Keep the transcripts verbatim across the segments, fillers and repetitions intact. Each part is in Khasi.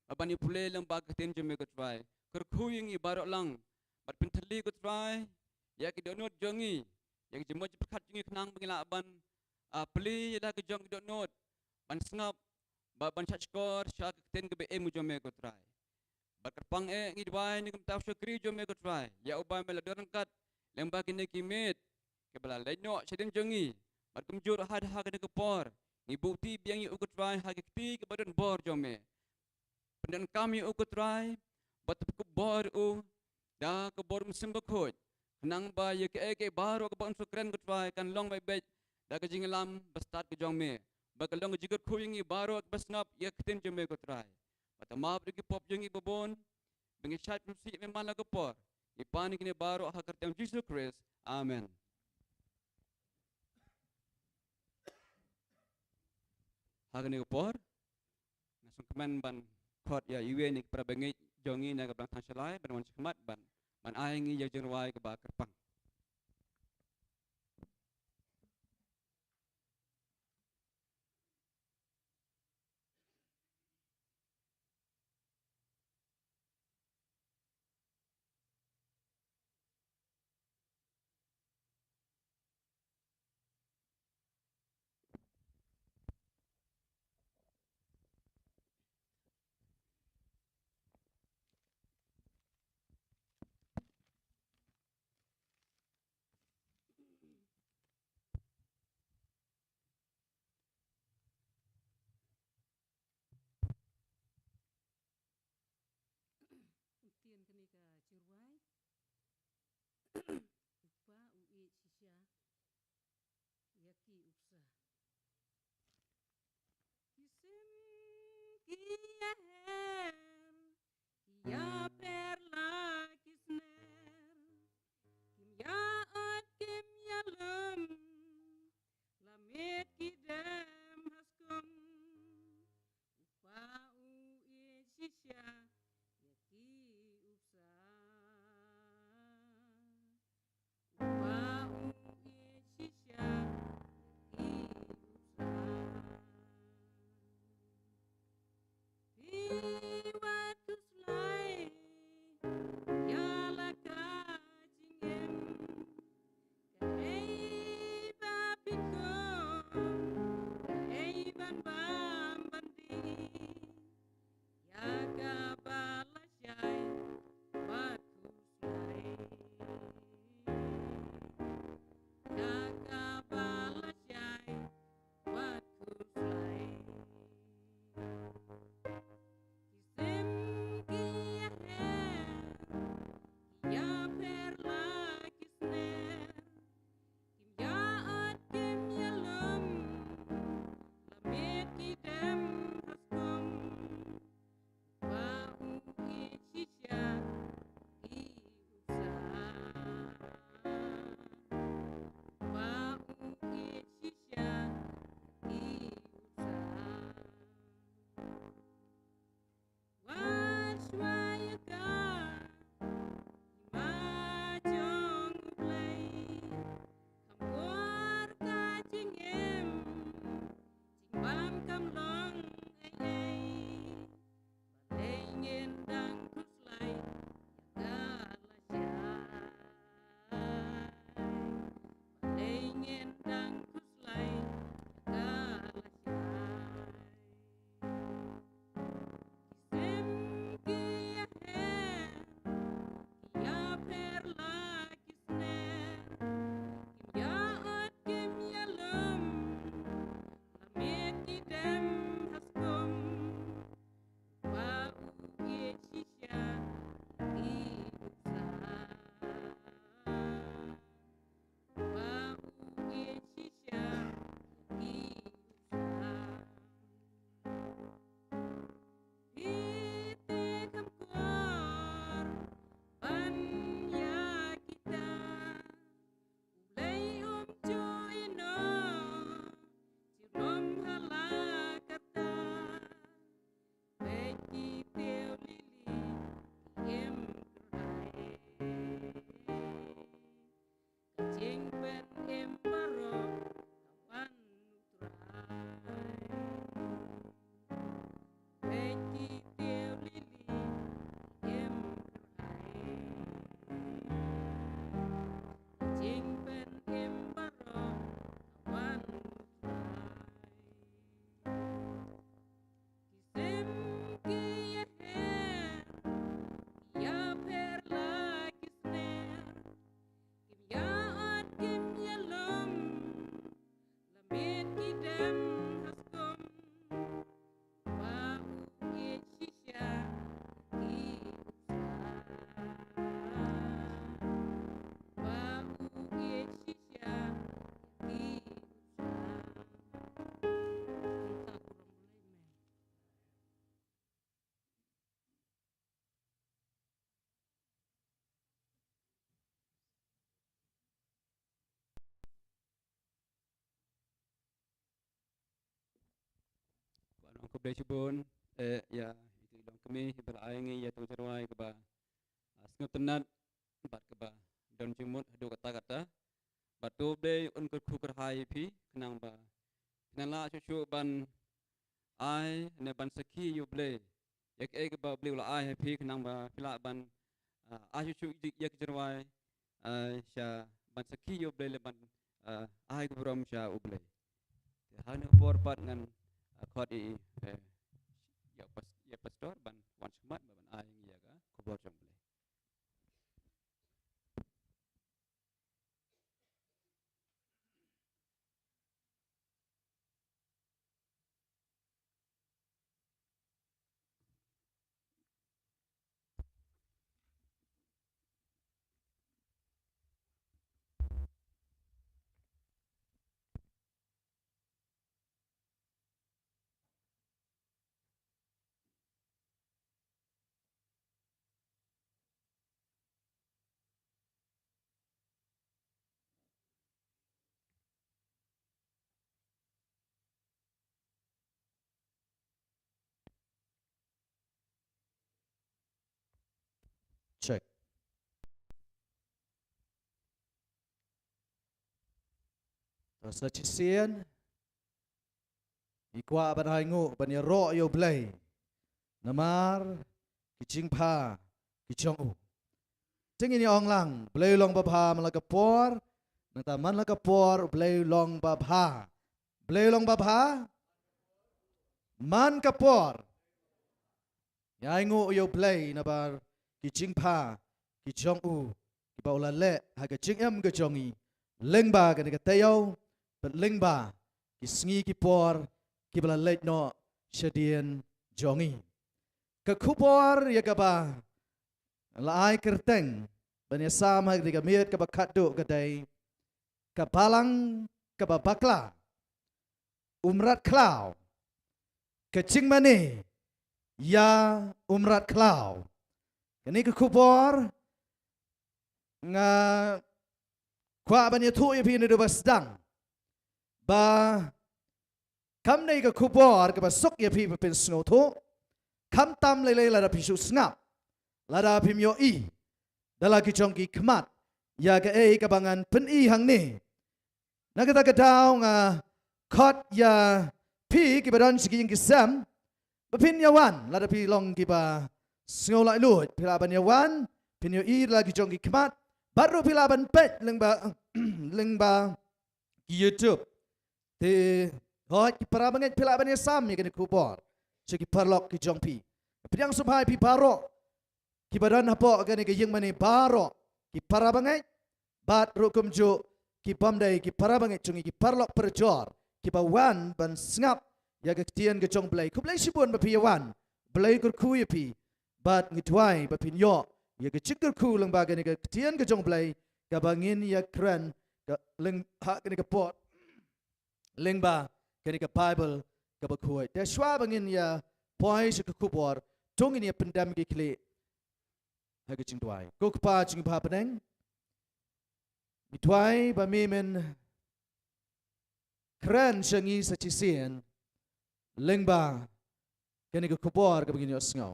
Bad ban ïa pule lyngba ka ktien jong me ko Trai. Kyrkhu ïa ngi baroh lang. Bad pyntylli ko Trai ïa ki dohnud jong ngi, ïa ki jingmut jingpyrkhat jong ngi khnang ba ngin lah ban, ah, plie ïa la ki jong ki dohnud, ban sngap, bad ban shahshkor sha ka ktien kaba im jong me ko Trai. Bad kyrpang eh ngi duwai na ka bynta u shakri jong me ko Trai, ïa uba me la don ryngkat lyngba kine ki miet kiba la leit noh shadien jong ngi. Bad kumjuh ruh ha kane ka por, ngi buh kti biang ïa u ko Trai ha ka kti kaba don bor jong me. Pyndonkam ïa u ko Trai, bad to pynkup bor ïa u da ka bor Mynsiem Bakhuid, khnang ba ïa kaei kaei baroh kaba un sa kren ko Trai kan long beit beit da ka jingïalam bastad ka jong me, ba ka long ka jingkyrkhu ïa ngi baroh kiba sngap ïa ka ktien jong me ko Trai. Bad to map ïa ki pop jong ngi babun, ba ngi shait pynshai ïa me man la ka por. Ngi pan ïa kine baroh ha ka kyrteng Jisu Khrist. Amen. Ha kane ka por nga sngewkmen ban khot ïa iwei na ki para bangeit jong ngi na ka Balang Thangshalai ban wan shakhmat ban, ban ai ngi ïa ka jingrwai kaba kyrpang. Ktien kane ka jingrwai. U kpa u ïeit shisha ïa ki u bsa. Ki sim ki ïaher, ki ïaper la ki sner, kim ïa ot kim ïa lum, la miet ki dem ha skum. U kpa u ïeit shisha ïa ki u bsa. U kpa u ïeit shisha ïa ki u bsa. Phi Khublei shibun, eh, ïa, ïa i long kmie, iba la ai ngi, ïa tang jingrwai kaba, ah, sngewtynnat, bad kaba, don jingmut, haduh katta katta. Bad to U Blei un kyrkhu kyrhai ïa phi, khnang ba, phin lah shuh shuh ban, ai, ne ban sakhi ïa U Blei. Ïa kaei kaba U Blei u la ai ha phi khnang ba phi lah ban, ah, ai shuh shuh ïa ka jingrwai, ah, sha ban sakhi ïa U Blei lem ban, ah, ai ka burom sha U Blei. Te ha kane ka por pat ngan, ah, khot ïa, eh, ïa pas-, ïa pastor ban wan shakhmat ban ai ïa ka khubor jong U Blei. Check. To sa shisien, ngi kwah ban ainguh ban ïaroh ïa U Blei namar ki jingbha ki jong u. Te ngin ïa ong lang, Blei u long babha man la ka por, nangta man la ka por, Blei u long babha. Blei u long babha man ka por. Ïa ainguh ïa U Blei namar ki jingbha ki jong u, kiba u la leh ha ka jingim ka jong ngi, lyngba kane ka taïew, bad lyngba ki sngi ki por kiba la leit noh shadien jong ngi. Ka khubor ïa kaba la ai kyrteng ban ïasam ha kane ka miet kaba khatduh ka dei ka balang kaba bakla, u mrad khlaw. Ka jingmane ïa u mrad khlaw. Kane ka khubor nga kwah ban ïathuh ïa phi naduh ba sdang ba kam dei ka khubor kaba suk ïa phi ba phin sngewthuh, khamtam lei lei lada phi shu sngap, lada phim ïohi da la ki jong ki khmat ïa kaei kaba ngan pyni hangne. Na kata ka daw nga khot ïa phi kiba don sha ki ïing ki sem ba phin ïa wan, lada phi long kiba sngew laitluid, phi lah ban ïa wan, phin ïohi da la ki jong ki khmat, bad ruh phi lah ban peit lyngba, lyngba ki YouTube. Te hooid, ki para bangeit, phi lah ban ïasam ïa kane ka khubor sha ki paralok ki jong phi. Pdiang sngewbha ïa phi baroh kiba don hapoh kane ka ïing mane baroh, ki para bangeit, bad ruh kumjuh ki bym dei ki para bangeit jong ngi, ki paralok parajor kiba wan ban sngap ïa ka ktien ka jong U Blei. Khublei shibun ba phi ïa wan. Blei kyrkhu ïa phi. Bad ngi duwai ba phin ïoh ïa ka jingkyrkhu lyngba kane ka ktien ka jong U Blei kaba ngin ïa kren ka lyng-, ha kane ka por lyngba kane ka Baibl kaba khuid. Te shuwa ba ngin ïa poi sha ka khubor, to ngin ïa pyndem ki khlieh ha ka jingduwai. Ko Kpa jingbha bneng, ngi duwai ba me men kren sha ngi sa shisien lyngba kane ka khubor kaba ngin ïohsngew.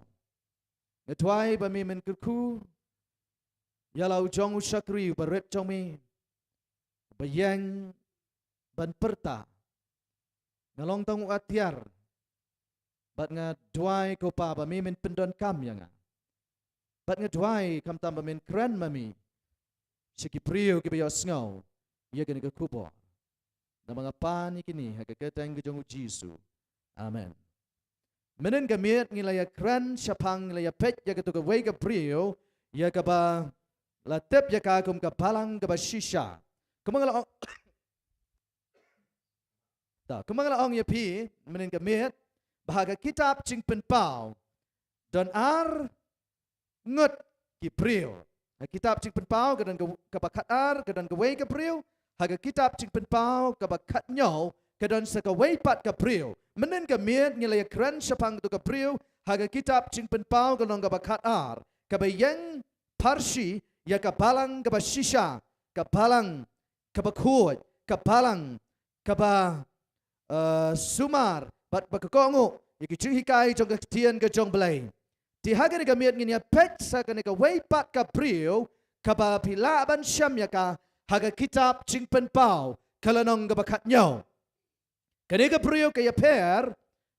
Nga duwai ba me men kyrkhu ïa la u jong u shakri uba rit jong me, ba ïeng ban pyrta. Nga long tang u atiar, bad nga duwai ko Pa ba me men pyndonkam ïa nga. Bad nga duwai khamtam ba men kren ma me sha ki briew kiba ïohsngew ïa kane ka khubor. Namar nga pan ïa kine ha ka kyrteng ka jong u Jisu. Amen. Mynnin ka miet ngi la ïa kren shaphang, ngi la ïa peit ïa kato kawei ka briew ïa kaba la tip ïa ka kum ka balang kaba shisha. Kumba nga la ong, ta, kumba nga la ong ïa phi mynnin ka miet, ba ha ka kitab Jingpynpaw don ar ngut ki briew. Ha kitab Jingpynpaw ka don ka, kaba khatar, ka don kawei ka briew. Ha ka kitab Jingpynpaw kaba khathynñiew ka don sa kawei pat ka briew. Mynnin ka miet ngi la ïa kren shaphang kato ka briew ha ka kitab Jingpynpaw ka long kaba khatar, kaba ïeng pharshi ïa ka balang kaba shisha, ka balang kaba khuid, ka balang kaba, eh, sumar bad ba ka kohnguh ïa ki jinghikai jong ka ktien ka jong Blei. Te ha kane ka miet ngin ïa peit sa kane kawei pat ka briew kaba phi lah ban shem ïa ka ha ka kitab Jingpynpaw ka lynnong kaba khathynñiew. Kane ka briew ka ïapher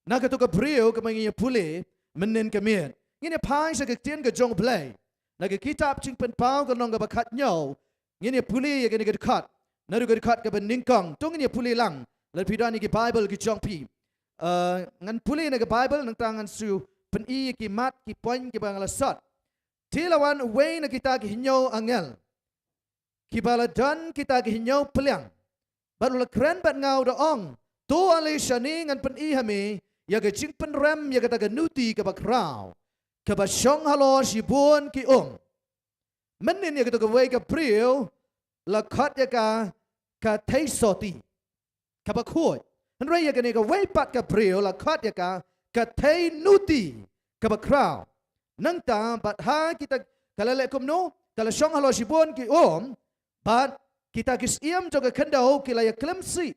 na kato ka briew kaba ngin ïa pule mynnin ka miet. Ngin ïa phai sha ka ktien ka jong Blei na ka kitab Jingpynpaw ka lynnong kaba khathynñiew. Ngin ïa pule ïa kane ka dkhot, naduh ka dkhot kaba nyngkong. To ngin ïa pule lang, lada phi don ïa ki Baibl ki jong phi. Eh, ngan pule na ka Baibl, nangta ngan shu pyni ïa ki mat ki point kiba nga la sot. Te la wan uwei na kita ki hynñiew angel kiba la don kita ki hynñiew pliang, bad u la kren bad nga u da ong, to ale shane, ngan pyni ha me ïa ka jingpynrem ïa kata ka nuti kaba khraw, kaba shong halor shibun ki um. Mynnin ïa kato kawei ka briew la khot ïa ka ka theisotti kaba khuid. Hynrei ïa kane kawei pat ka briew la khot ïa ka ka theinuti kaba khraw. Nangta bad ha kita, ka la leh kumno, ka la shong halor shibun ki um, bad kita ki syiem jong ka khyndew ki la ïakhlem sih,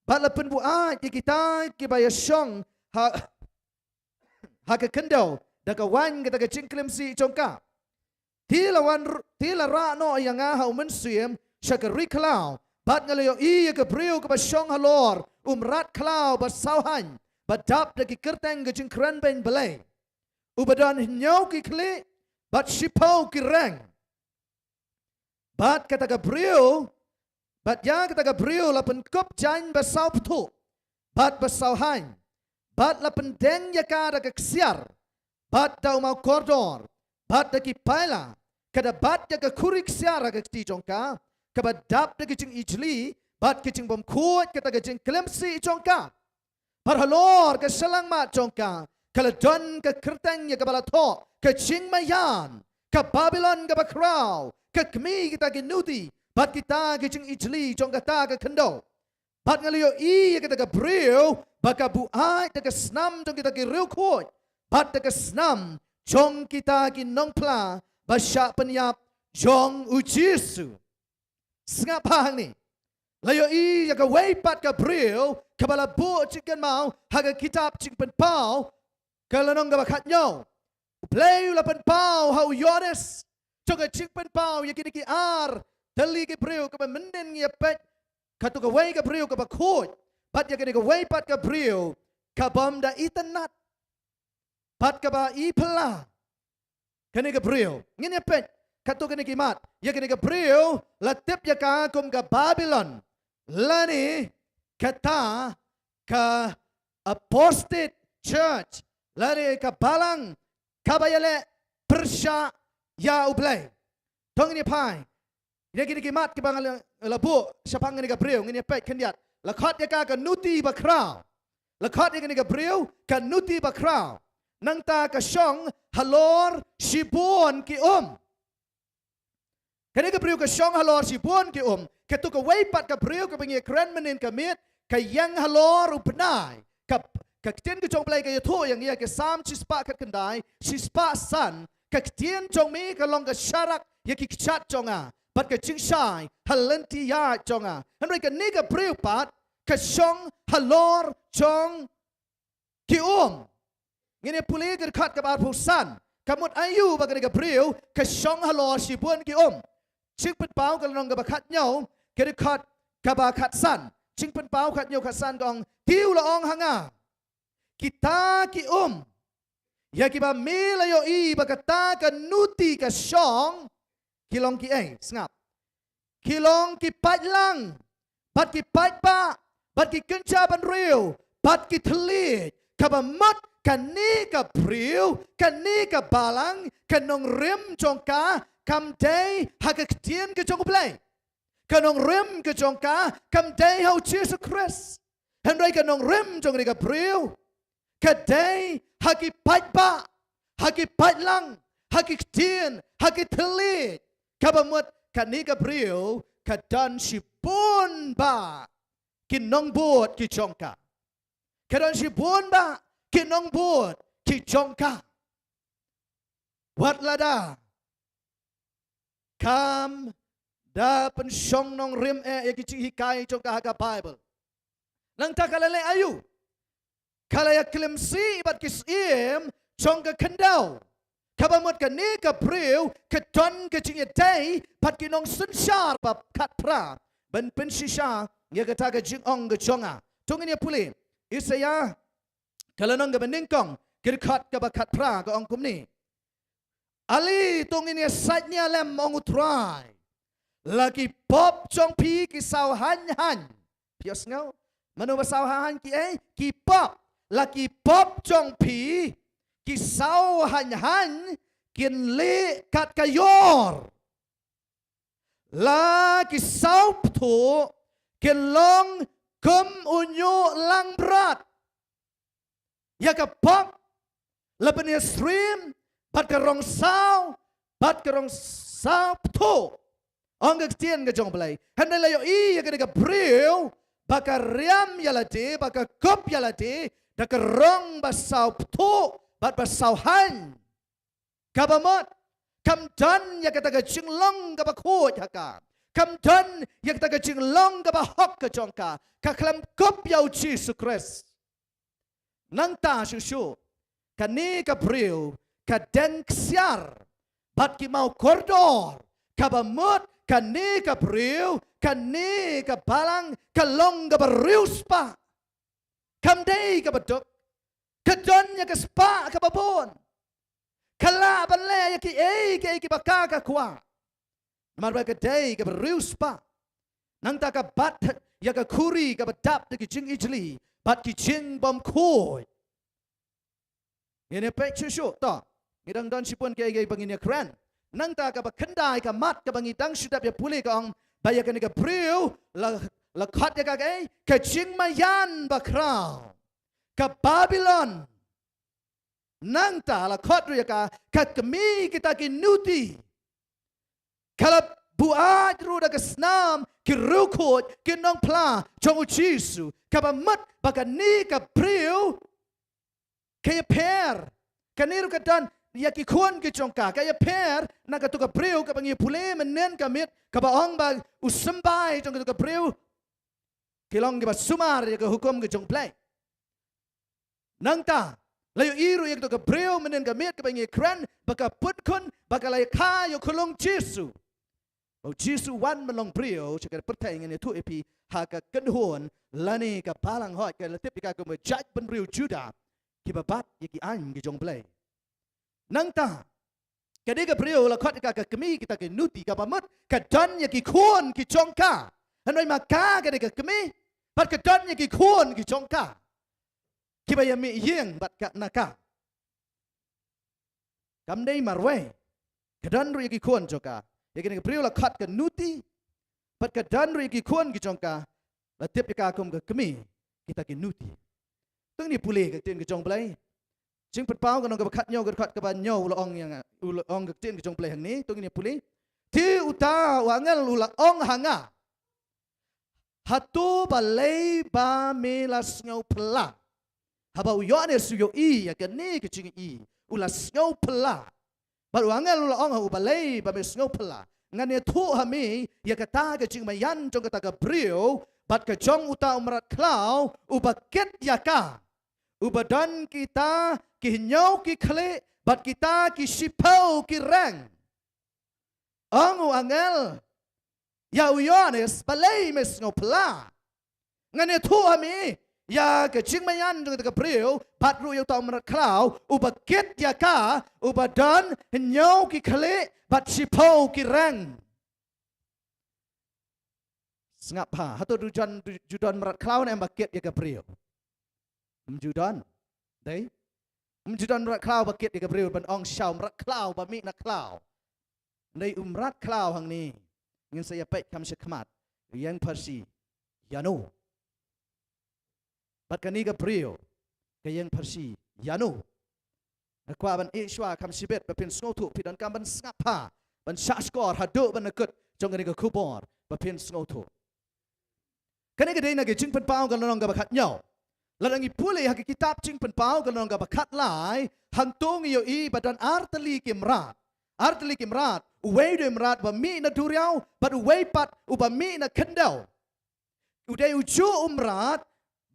bad la pynbuaid ïa kita kiba ïashong ha ha ka khyndew da ka waiñ kata ka jingkhlem sih jong ka. Te la wan r-, te la rah noh ïa nga ha u mynsiem sha ka ri khlaw, bad nga la ïohi ïa ka briew kaba shong halor u mrad khlaw ba sawhaiñ, ba dap da ki kyrteng ka jingkrenbeiñ Blei, uba don hynñiew ki khlieh bad shiphew ki reng. Bad kata ka briew, bad ïa kata ka briew la pynkup jaiñ ba saw phthuh bad ba sawhaiñ, bad la pyndeng ïa ka da ka ksiar, bad da u maw kordor, bad da ki paila, ka da bat ïa ka khuri ksiar ha ka kti jong ka, kaba dap da ka jingijli bad ka jingbymkhuid kata ka jingkhlem sih jong ka. Bad halor ka shyllangmat jong ka ka la don ka kyrteng ïa kaba la thoh, ka jingmaïan, ka Babilon kaba khraw, ka kmie kita ki nuti bad kita ki jingijli jong kata ka khyndew. Bad nga la ïohi ïa kata ka briew ba ka buaid da ka snam jong kita ki riewkhuid bad da ka snam jong kita ki nongphla ba shah pynïap jong u Jisu. Sngap hangne. La ïohi ïa kawei pat ka briew kaba la buh jingkynmaw ha ka kitab Jingpynpaw ka lynnong kaba khathynñiew. U Blei u la pynpaw ha u Ïoannis jong ka Jingpynpaw ïa kine ki ar tylli ki briew, kaba mynnin ngi ïa peit kato kawei ka briew kaba khuid, bad ïa kane kawei pat ka briew kabym da itynnad bad kaba i phylla. Kane ka briew, ngin ïa peit kato kane ki mat. Ïa kane ka briew la tip ïa ka kum ka Babilon, lane kata ka apostate church, lane ka balang kaba ïaleh pyrshah ïa U Blei. To ngin ïa phai ïa kine ki mat kiba nga la, la buh shaphang kane ka briew, ngin ïa peit khyndiat. La khot ïa ka ka nuti ba khraw. La khot ïa kane ka briew ka nuti ba khraw. Nangta ka shong halor shibun ki um. Kane ka briew ka shong halor shibun ki um. Kato kawei pat ka briew kaba ngi ïa kren mynnin ka miet, ka ïeng halor u bnai. Ka, ka ktien ka jong U Blei ka ïathuh ïa ngi ha ka Salm shispah khatkhyndai, shispah san, ka ktien jong me ka long ka sharak ïa ki kjat jong nga, bad ka jingshai ha lynti ïaid jong nga. Hynrei kane ka briew pat ka shong halor jong ki um. Ngin ïa pule ka dkhot kaba arphew san. Ka mut aïu ba kane ka briew ka shong halor shibun ki um? Jingpynpaw ka lynnong kaba khathynñiew, ka dkhot kaba khatsan. Jingpynpaw khathynñiew khatsan ka ong, te u la ong ha nga, kita ki um ïa kiba me la ïohi ba kata ka nuti ka shong, ki long kiei? Sngap. Ki long ki paitlang, bad ki paitbah, bad ki kynja bynriew, bad ki thylliej. Kaba mut kane ka briew, kane ka balang, ka nongrim jong ka kam dei ha ka ktien ka jong U Blei. Ka nongrim ka jong ka kam dei ha U Jisu Khrist. Hynrei ka nongrim jong kane ka briew ka dei ha ki paitbah, ha ki paitlang, ha ki ktien, ha ki thylliej. Kaba mut kane ka briew ka don shibun bah ki nongbud ki jong ka. Ka don shibun bah ki nongbud ki jong ka. Wat lada kam da pynshong nongrim eh ïa ki jinghikai jong ka ha ka Baibl, nangta ka la leh aïu? ka la ïa klim sih bad ki syiem jong ka khyndew. Kaba mut kane ka briew ka don ka jingïadei bad ki nongsynshar ba khatphra ban pynshisha ïa kata ka jingong ka jong nga. To ngin ïa pule Isaïah ka lynnong kaba nyngkong, ka dkhot kaba khatphra, ka ong kumne: Ale, to ngin ïa sait nia lem, ong U Trai. La ki pop jong phi ki saw haiñ haiñ. Phi ïohsngew? Mano ba saw haiñ haiñ? Kiei? Ki pop. La ki pop jong phi ki saw haiñ haiñ kin lieh kat ka ïor. La ki saw pthuh kin long kum u ñiuh langbrot. Ïa ka pop la pynïasyriem bad ka rong saw, bad ka rong saw pthuh, ong ka ktien ka jong U Blei. Hynrei la ïohi ïa kane ka briew ba ka riam ïa lade, ba ka kup ïa lade da ka rong ba saw pthuh bad ba saw haiñ. Kaba mut kam don ïa kata ka jinglong kaba khuid ha ka. Kam don ïa kata ka jinglong kaba hok ka jong ka. Ka khlem kup ïa U Jisu Khrist. Nangta shuh shuh kane ka briew ka deng ksiar bad ki maw kordor. Kaba mut kane ka briew, kane ka balang ka long kaba riewspah. Kam dei kaba duk. Ka don ïa ka spah kaba bun. Ka lah ban leh ïa kiei kiei kiba ka ka kwah. Namar ba ka dei kaba riewspah. Nangta ka bat ïa ka khuri kaba dap da ki jingijli bad ki jingbymkhuid. Ngin ïa peit shuh shuh to. Ngi dang don shibun kiei kiei ba ngin ïa kren. Nangta kaba khyndai, ka mat kaba ngi dang shu dep ïa pule, ka ong ba ïa kane ka briew la, la khot ïa ka kaei? Ka jingmaïan bakhraw, ka Babilon. Nangta la khot ruh ïa ka ka kmie kita ki nuti. Ka la buaid ruh da ka snam ki riewkhuid, ki nongphla jong U Jisu. Kaba mut ba kane ka briew ka ïapher. Kane ruh ka don ïa ki khun ki jong ka. Ka ïapher na kato ka briew kaba ngi pule mynnin ka miet, kaba ong ba u symbai jong kato ka briew ki long kiba sumar ïa ka hukum ka jong U Blei. Nangta la ïohi ruh ïa kato ka briew mynnin ka miet kaba ngi kren, ba ka put khun, ba ka la ïakha ïa u khunlung Jisu. Ba U Jisu u wan ban long briew sha ka pyrthei, ngan ïathuh ïa phi, ha ka kynhun lane ka balang hoi, ka la tip ïa ka kum ka jaitbynriew Judah, kiba bat ïa ki aiñ ki jong U Blei. Nangta kane ka briew la khot ïa ka ka kmie kita ki nuti, kaba mut ka don ïa ki khun ki jong ka. Hynrei ma ka kane ka kmie, bad ka don ïa ki khun ki jong ka kiba ïa mih ïing bad ka na ka. Kam dei marwei. Ka don ruh ïa ki khun jong ka. Ïa kane ka briew la khot ka nuti, bad ka don ruh ïa ki khun ki jong ka. La tip ïa ka kum ka kmie kita ki nuti. To ngin ïa pule ka ktien ka jong U Blei. Jingpynpaw ka lynnong kaba khathynñiew, ka dkhot kaba hynñiew, u la ong ïa nga, u la ong ka ktien ka jong U Blei hangne. To ngin ïa pule. Te uta u angel u la ong ha nga: Hato balei ba me la sngewphylla? Haba u Ïoannis u ïohi ïa kane ka jing-i, u la sngewphylla. Bad u angel u la ong ha u: Balei ba me sngewphylla? Ngan ïathuh ha me ïa kata ka jingmaïan jong kata ka briew bad ka jong uta u mrad khlaw uba kit ïa ka, uba don kita ki hynñiew ki khlieh bad kita ki shiphew ki reng. Ong u angel ïa u Ïoannis: Balei me sngewphylla? Ngan ïathuh ha me ïa ka jingmaïan jong kata ka briew bad ruh ïa uta u mrad khlaw uba kit ïa ka, uba don hynñiew ki khlieh bad shiphew ki reng. Sngap bha, hato ju don, ju don mrad khlaw ne em ba kit ïa ka briew? Ym ju don. Dei? Ym ju don mrad khlaw ba kit ïa ka briew, ban ong sha u mrad khlaw ba mih na khlaw. Dei, u mrad khlaw hangne, ngin sa ïa peit kham shakhmat, ïeng pharshi ïano. Bad kane ka briew ka ïeng pharshi ïano. Nga kwah ban ïeh shuwa kham shibit ba phin sngewthuh, phi donkam ban sngap bha, ban shahshkor haduh ban da kut jong kane ka khubor ba phin sngewthuh. Kane ka dei na ka Jingpynpaw ka lynnong kaba khathynñiew. Lada ngi pule ha ka kitab Jingpynpaw ka lynnong kaba khatlai, hangto ngi ïohi ba don artylli ki mrad. Artylli ki mrad, uwei u dei u mrad uba mih na duriaw, bad uwei pat uba mih na khyndew. U dei ujuh u mrad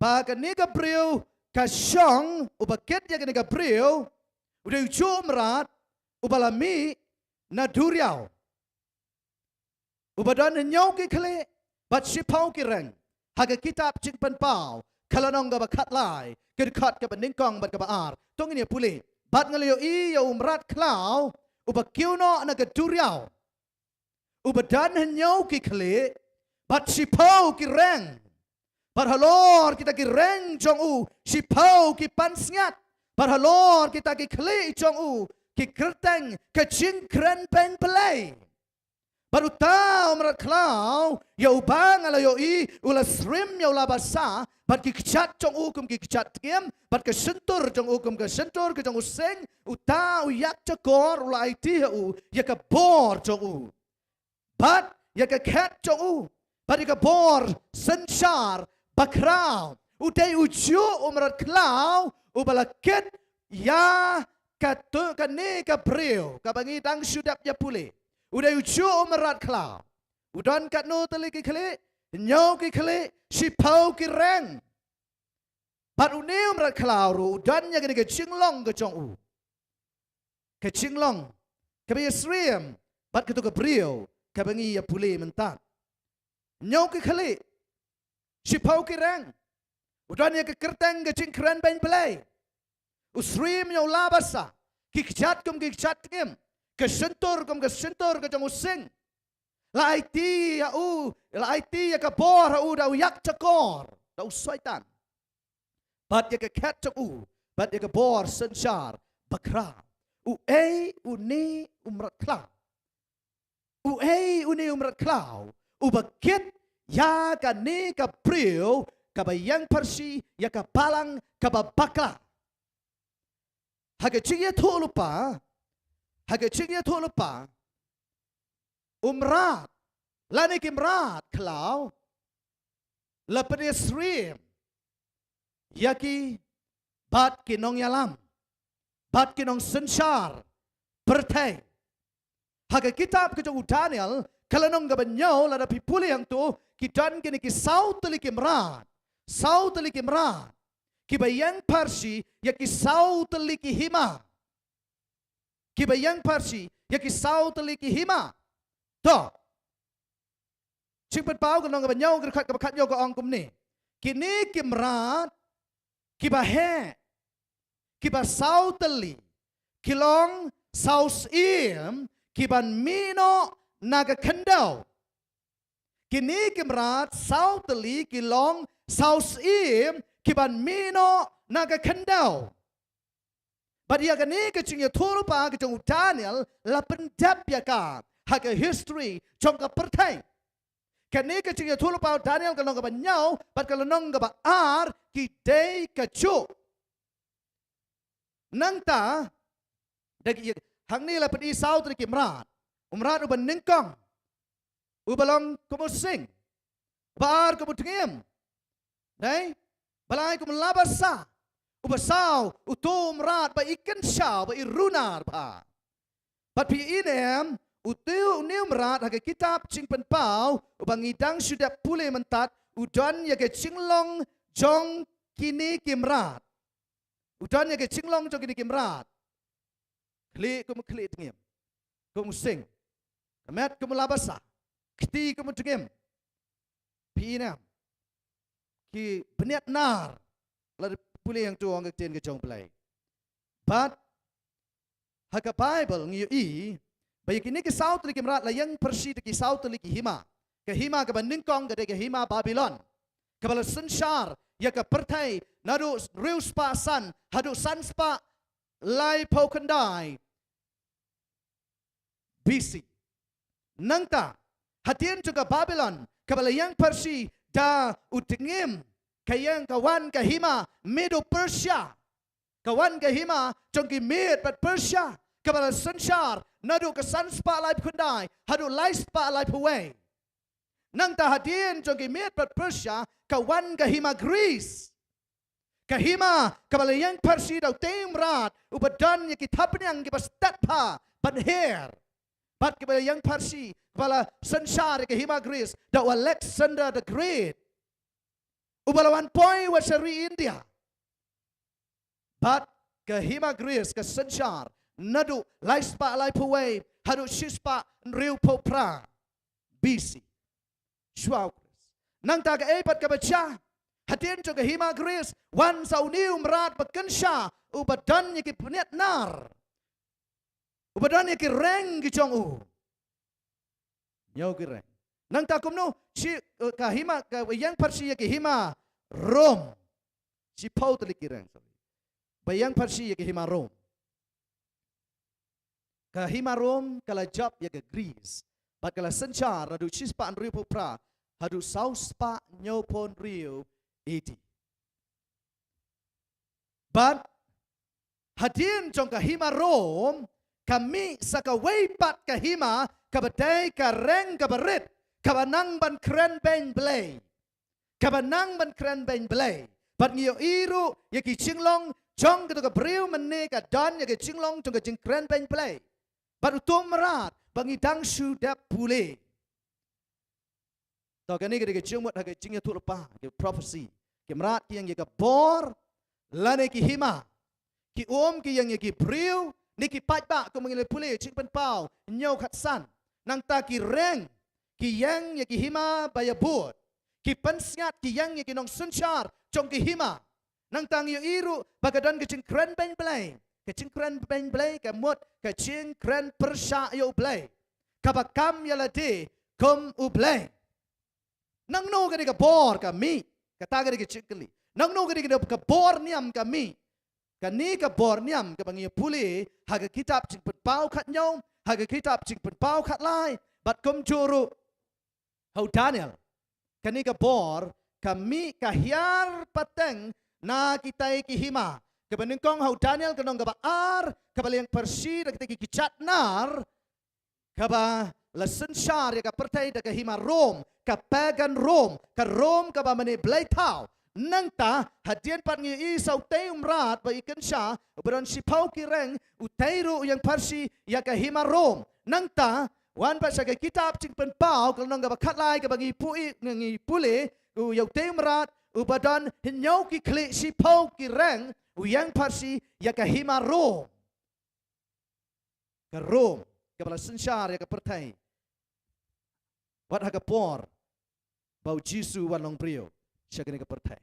ba kane ka briew ka shong uba kit ïa kane ka briew, u dei u juh mrad uba la mih na duriaw, uba don hynñiew ki khlieh bad shiphew ki reng. Ha ka kitab Jingpynpaw, ka lynnong kaba khatlai, ka dkhot kaba nyngkong bad kaba ar. To ngin ïa pule. Bad nga la ïohi ïa u mrad khlaw uba kiew noh na ka duriaw, uba don hynñiew ki khlieh bad shiphew ki reng. Bad halor kita ki reng jong u, shiphew ki pansngiat. Bad halor kita ki khlieh jong u, ki kyrteng ka jingkren beiñ Blei. Bad uta u mrad khlaw, ïa uba nga la ïohi, u la srim ïa u la basa, bad ki kjat jong u kum ki kjat tngim, bad ka shyntur jong u kum ka shyntur ka jong u sing. Uta u ïakjakor u la aiti ha u ïa ka bor jong u, bad ïa ka khet jong u, bad ïa ka bor synshar bakhraw. U dei u juh u mrad khlaw uba la kit ïa katu, kane ka briew kaba ngi dang shu dep ïa pule. U dei u juh u mrad khlaw. U don katno tylli ki khlieh? Hynñiew ki khlieh, shiphew ki reng. Bad une u mrad khlaw ruh u don ïa kane ka jinglong ka jong u, ka jinglong kaba ïasyriem bad katu ka briew kaba ngi ïa pule mynta. Hynñiew ki khlieh, shiphew ki reng. U don ïa ka kyrteng ka jingkren beiñ Blei. U srim ïa u la basa, ki kjat kum ki kjat tngim, ka shyntur kum ka shyntur ka jong u sing. La aiti ïa u, la aiti ïa ka bor ha u da u ïakjakor, da u Soitan. Bad ïa ka khet jong u, bad ïa ka bor synshar bakhraw. Uei une u mrad khlaw? Uei une u mrad khlaw uba kit ïa kane ka briew kaba ïeng pyrshah ïa ka balang kaba bakla? Ha ka jingïathuhlypa, ha ka jingïathuhlypa, u mrad lane ki mrad khlaw la pynïasyriem ïa ki bad ki nongïalam bad ki nongsynshar pyrthei. Ha ka kitab ka jong u Daniel, ka lynnong kaba hynñiew, lada phi pule hangto, ki don kine ki saw tylli ki mrad, saw tylli ki mrad kiba ïeng pyrshah ïa ki saw tylli ki hima. Kiba ïeng pyrshah ïa ki saw tylli ki hima. To, Jingpynpaw ka lynnong kaba hynñiew, ka dkhot kaba khathynñiew ka ong kumne: Kine ki mrad kiba heh, kiba saw tylli, ki long saw syiem kiban mih noh na ka khyndew. Kine ki mrad saw tylli ki long saw syiem kiban mih noh na ka khyndew. Bad ïa kane ka jingïathuhlypa ka jong u Daniel la pyndep ïa ka ha ka history jong ka pyrthei. Kane ka jingïathuhlypa u Daniel ka lynnong kaba hynñiew bad ka lynnong kaba ar ki dei kajuh. Nangta, da ki, hangne la pyni saw tylli ki mrad. U mrad uba nyngkong, uba long kum u sing. Uba ar kum u tngim. Dei? Uba lai kum u la basa. Uba saw, uto u mrad ba i kynshaw, ba i runar bha. Bad phi i ne em, uto une u mrad ha ka kitab Jingpynpaw, uba ngi dang shu dep pule mynta, u don ïa ka jinglong jong kine ki mrad. U don ïa ka jinglong jong kine ki mrad. Khlieh kum u khlieh tngim, kum u sing. Ka met kum u la basa, kti kum u tngim. Phi i ne em? Ki bniat nar. Lada pule hangto ong ka ktien ka jong u Blei. Bad ha ka Baibl ngi ïohi ba ïa kine ki saw tylli ki mrad la ïeng pyrshah da ki saw tylli ki hima. Ka hima kaba nyngkong ka dei ka hima Babilon, kaba la synshar ïa ka pyrthei naduh hynriew spah san haduh san spah laiphew khyndai B C. Nangta, hadien jong ka Babilon kaba la ïeng pyrshah da u tngim, ka ïeng, ka wan ka hima Medo Persia. Ka wan ka hima jong ki Miet bad Persia, kaba la synshar naduh ka san spah laiphew khyndai haduh lai spah laiphew wei. Nangta hadien jong ki Miet bad Persia, ka wan ka hima Greece. Ka hima kaba la ïeng pyrshah da utei u mrad uba don ïa ki thapniang kiba stet bha ban her. Bad kaba la ïeng pyrshah, kaba la synshar ïa ka hima Greece da u Alexander the Great, uba la wan poi wat sha ri India. Bad ka hima Greece ka synshar naduh lai spah laiphew wei haduh shi spah hynriewphew phra B C. Shuwa u Khrist. Nangta kaei pat kaba jia? Hadien jong ka hima Greece wan sa une u mrad ba kynsha, uba don ïa ki bniat nar, uba don ïa ki reng ki jong u. Hynñiew ki reng. Nangta kumno, shi, eh, ka hima, ka ïeng pharshi ïa ka hima Rom. Shiphew tylli ki reng, sorry. Ba ïeng pharshi ïa ka hima Rom. Ka hima Rom ka la jop ïa ka Greece. Bad ka la synshar naduh shi spah hynriewphew phra haduh saw spah hynñiewphew hynriew A D. Bad hadien jong ka hima Rom ka mih sa kawei pat ka hima, kaba dei ka reng kaba rit, kaba nang ban kren beiñ Blei. Kaba nang ban kren beiñ Blei. Bad ngi ïohi ruh ïa ki jinglong jong kato ka briew mynne ka don ïa ki jinglong jong ka jingkren beiñ Blei. Bad uto u mrad ba ngi dang shu dep pule. To kane ka dei ka jingmut ha ka jingïathuhlypa, ka prophecy. Ki mrad ki ïeng ïa ka bor lane ki hima. Ki um ki ïeng ïa ki briew ne ki paidbah, kumba ngi la pule Jingpynpaw hynñiew khatsan. Nangta ki reng ki ïeng ïa ki hima ba ïabud. Ki pansngiat ki ïeng ïa ki nongsynshar jong ki hima. Nangta ngi ïohi ruh ba ka don ka jingkren beiñ Blei. Ka jingkren beiñ Blei ka mut ka jingkren pyrshah ïa U Blei, kaba kam ïa lade kum U Blei. Nangno kane ka bor ka mih? Kata ka dei ka jingkylli. Nangno kane ka bor niam ka mih? Kane ka bor niam kaba ngi pule ha ka kitab Jingpynpaw khathynñiew, ha ka kitab Jingpynpaw khatlai, bad kumjuh ruh ha u Daniel. Kane ka bor ka mih ka hiar pateng na kitai ki hima. Kaba nyngkong ha u Daniel ka lynnong kaba ar, kaba la ïeng pharshi da kitai ki kjat nar, kaba la synshar ïa ka pyrthei da ka hima Rom, ka pagan Rom, ka Rom kaba mane blei thaw. Nangta hadien pat ngi ïohi sa utei u mrad ba i kynsha, uba don shiphew ki reng, utei ruh u ïeng pharshi ïa ka hima Rom. Nangta wan pat sha ka kitab Jingpynpaw ka lynnong kaba khatlai kaba ngi pule, ngi pule, u ïa utei u mrad uba don hynñiew ki khlieh shiphew ki reng, u ïeng pharshi ïa ka hima Rom. Ka Rom kaba la synshar ïa ka pyrthei. Wat ha ka por ba u Jisu u wan long briew sha kane ka pyrthei.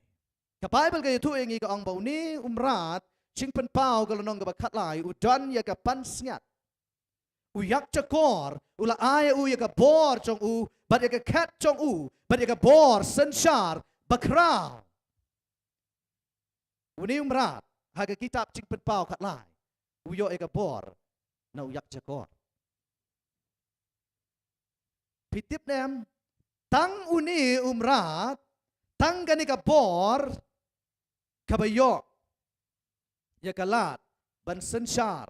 Ka Baibl ka ïathuh ïa ngi, ka ong ba une u mrad, Jingpynpaw ka lynnong kaba khatlai, u don ïa ka pansngiat. U ïakjakor, u la ai ïa u ïa ka bor jong u, bad ïa ka khet jong u, bad ïa ka bor synshar bakhraw. Une u mrad ha ka kitab Jingpynpaw khatlai, u ïoh ïa ka bor na u ïakjakor. Phi tip ne em, tang une u mrad, tang kane ka bor, kaba ïoh ïa ka lad ban synshar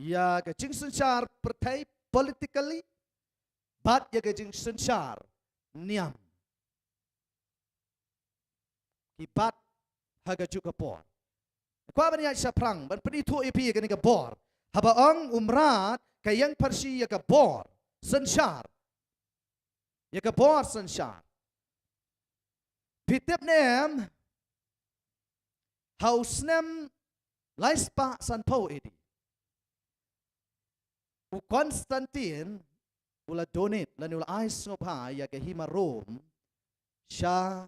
ïa ka jingsynshar pyrthei, politically, bad ïa ka jingsynshar niam. Ki bat ha kajuh ka por. Kwah ban ïaid shaphrang ban pynithuh ïa phi ïa kane ka bor. Haba ong u mrad ka ïeng pharshi ïa ka bor synshar, ïa ka bor synshar, phi tip ne em, ha u snem lai spah sanphew A D, u Constantine u la donate lane u la ai sngewbha ïa ka hima Rom sha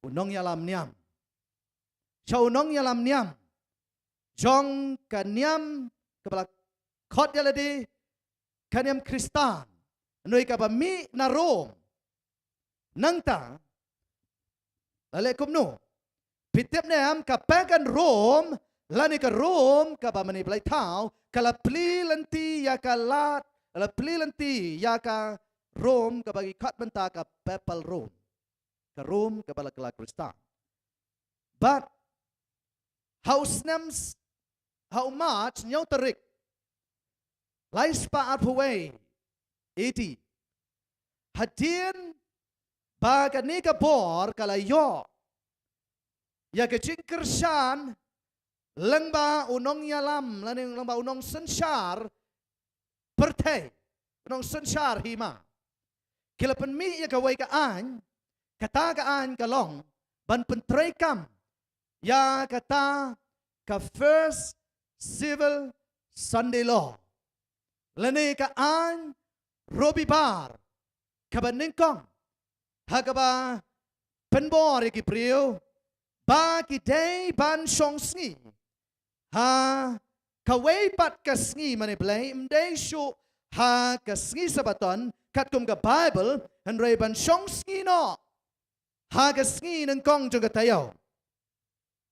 u nongïalam niam. Sha u nongïalam niam jong ka niam kaba la khot ïa lade ka niam Khristan, hynrei kaba mih na Rom. Nangta la leh kumno? Phi tip ne em, ka pagan Rom lane ka Rom kaba mane blei thaw ka la plie lynti ïa ka lad, la plie lynti ïa ka Rom kaba ki khot mynta ka papal Rom, ka Rom kaba la kylla Khristan. Bad ha u snem s-, ha u March hynñiew tarik lai spah arphew wei A D, hadien ba kane ka bor ka la ïoh ïa ka jingkyrshan lyngba u nongïalam lane lyngba u nongsynshar pyrthei, u nongsynshar hima, ki la pynmih ïa kawei ka aiñ. Kata ka aiñ ka long ban pyntreikam ïa kata ka First Civil Sunday Law, lane ka aiñ Robibar kaba nyngkong, ha kaba pynbor ïa ki briew ba ki dei ban shong sngi ha kawei pat ka sngi mane Blei, ym dei shuh ha ka sngi Sabaton katkum ka Baibl, hynrei ban shong sngi noh ha ka sngi nyngkong jong ka taïew.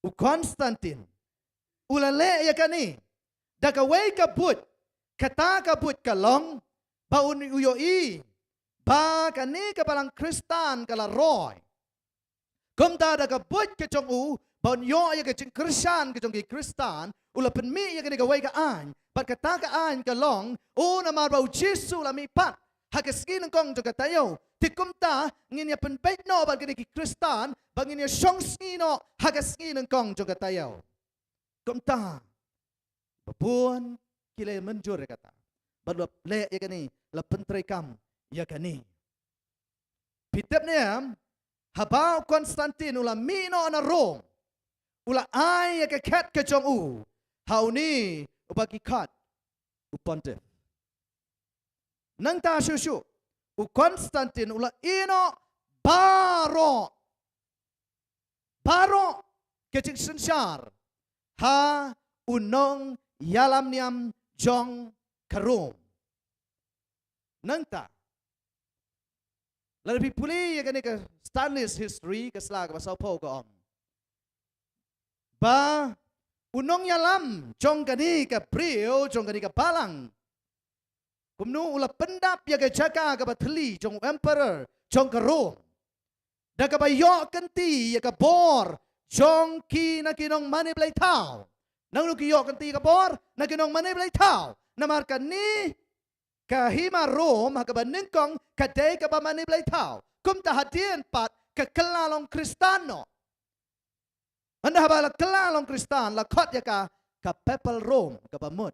U Constantine u la leh ïa kane da kawei ka buit, kata ka buit ka long ba un, u ïohi ba kane ka balang Khristan ka la roi. Kumta da ka buit ka jong u ba un ïoh ïa ka jingkyrshan ka jong ki Khristan, u la pynmih ïa kane kawei ka aiñ, bad kata ka aiñ ka long, u, namar ba U Jisu u la mihpat ha ka sngi nyngkong jong ka taïew, te kumta ngin ïa pynbeit noh bad kine ki Khristan ba ngin ïa shong sngi noh ha ka sngi nyngkong jong ka taïew. Kumta ba bun ki la mynjur ïa kata, bad la leh ïa kane, la pyntreikam ïa kane. Phi tip ne em, haba u Constantine u la mih noh na Rome, u la ai ïa ka khet ka jong u ha une uba ki khot u pontiff. Nangta shuh shuh u Constantine u la ïeh noh baroh, baroh ka jingsynshar ha u nongïalam niam jong ka Rome. Nangta, lada phi pule ïa kane ka Stanley's History, ka sla kaba sawphew, ka ong ba u nongïalam jong kane ka briew, jong kane ka balang, kumno u la pyndap ïa ka jaka kaba thylli jong u emperor jong ka Rome da kaba ïoh kynti ïa ka bor jong ki na ki nongmane blei thaw. Nangno ki ïoh kynti ïa ka bor? Na ki nongmane blei thaw. Namar kane ka hima Rome ha kaba nyngkong ka dei kaba mane blei thaw. Kumta hadien pat ka kylla long Khristan noh. Hynda haba la kylla long Khristan, la khot ïa ka ka Papal Rome, kaba mut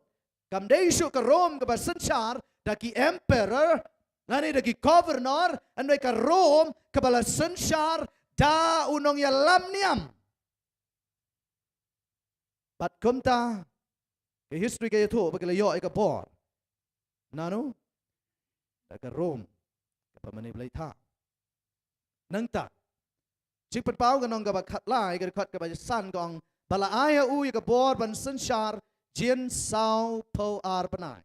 kam dei shuh ka Rome kaba synshar da ki emperor lane da ki governor, hynrei ka Rome kaba la synshar da u nongïalam niam. Bad kumta ka history ka ïathuh ba ki la ïoh ïa ka bor. Nano? Da ka Rome kaba mane blei thaw. Nangta Jingpynpaw ka nong kaba khatlai, ka dkhot kaba san, ka ong ba la ai ha u ïa ka bor ban synshar jin sawphew ar bnai.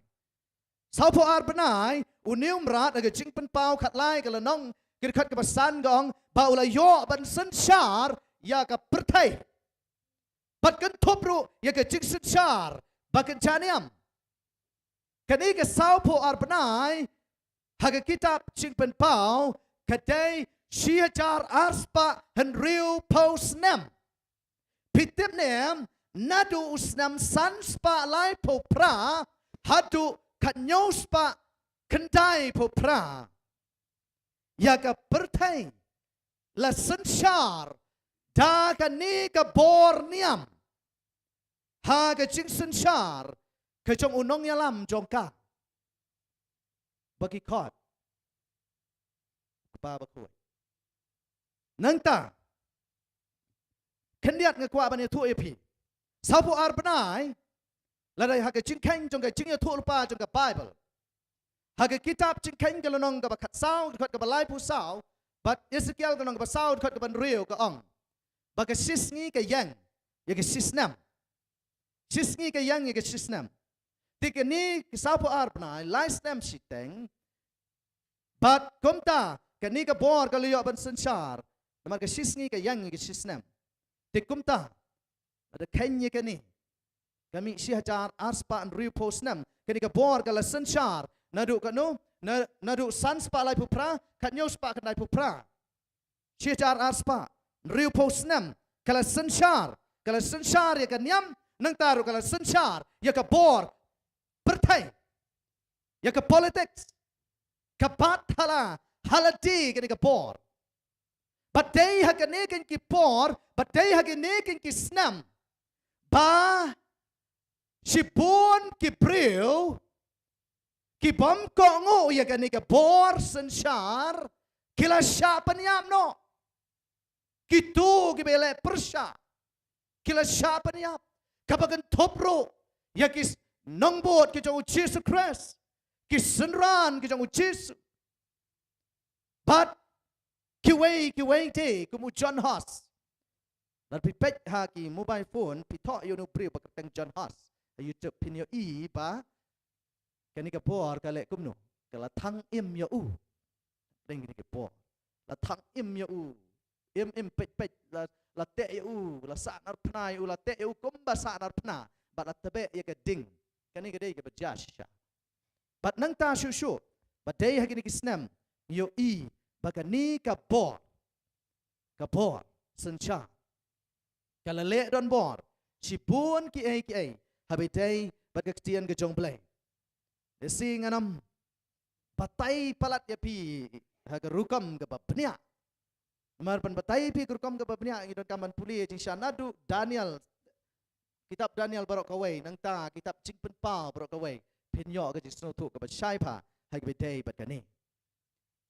Sawphew ar bnai, une u mrad, ha ka Jingpynpaw khatlai ka lynnong, ka dkhot kaba san, ka ong ba u la ïoh ban synshar ïa ka pyrthei. Bad kynthup ruh ïa ka jingsynshar ba kynja niam. Kane ka sawphew ar bnai ha ka kitab Jingpynpaw ka dei shi hajar ar spah hynriewphew snem. Phi tip ne em, naduh u snem san spah laiphew phra haduh khathynñiew spah khyndaiphew phra, ïa ka pyrthei la synshar da kane ka bor niam ha ka jingsynshar ka jong u nongïalam jong ka ba ki khot Kpa Bakhuid. Nangta khyndiat nga kwah ban ïathuh ïa phi. Sawphew ar bnai, lada ha ka jingkheiñ jong ka jingïathuhlypa jong ka Baibl, ha ka kitab Jingkheiñ ka lynnong kaba khatsaw, dkhot kaba laiphew saw, bad Esekiel ka lynnong kaba saw, dkhot kaba hynriew, ka ong ba ka shisngi ka ïeng ïa ka shisnem. Shisngi ka ïeng ïa ka shisnem. Te kane ka sawphew ar bnai, lai snem shiteng. Bad kumta kane ka bor ka la ïoh ban synshar namar ka shisngi ka ïeng ïa ka shisnem. Te kumta lada kheiñ ïa kane, ka mih shi hajar ar spah hynriewphew snem. Kane ka bor ka la synshar naduh kano? Na, naduh san spah laiphew phra, khathynñiew spah khyndaiphew phra. Shi hajar ar spah hynriewphew snem ka la synshar, ka la synshar ïa ka niam, nangta ruh ka la synshar ïa ka bor pyrthei, ïa ka politics. Ka bat ha la, ha lade kane ka bor. Bad dei ha kane keiñ ki por, bad dei ha kane keiñ ki snem ba shibun ki briew ki bym kohnguh ïa kane ka bor synshar ki la shah pynïap noh. Kito kiba ïaleh pyrshah, ki la shah pynïap. Kaba kynthup ruh ïa ki s-, nongbud ki jong u Jisu Khrist, ki synran ki jong u Jisu. Bad kiwei kiwei te kum u John Huss. Lada phi peit ha ki mobile phone, phi thoh ïa u briew ba kyrteng John Huss ha YouTube, phin ïohi ba kane ka bor ka leh kumno, ka la thang im ïa u. Deng kane ka bor, la thang im ïa u. Im im peit peit, la, la teh ïa u, la sah narphna ïa u, la teh ïa u kumba sah narphna, bad la tebeh ïa ka ding. Kane ka dei kaba jia shisha. Bad nangta shuh shuh, ba dei ha kine ki snem, ïohi ba kane ka bor, ka bor synshar, ka la leh donbor shibun kiei kiei, haba ïadei bad ka ktien ka jong U Blei. Lehse ngan ym batai palat ïa phi ha ka rukom kaba bniah. Namar ban batai ïa phi ha ka rukom kaba bniah, ngi donkam ban pule jingshisha naduh Daniel, kitab Daniel baroh kawei, nangta kitab Jingpynpaw baroh kawei, phin ïoh ka jingsngewthuh kaba shai bha ha kaba ïadei bad kane.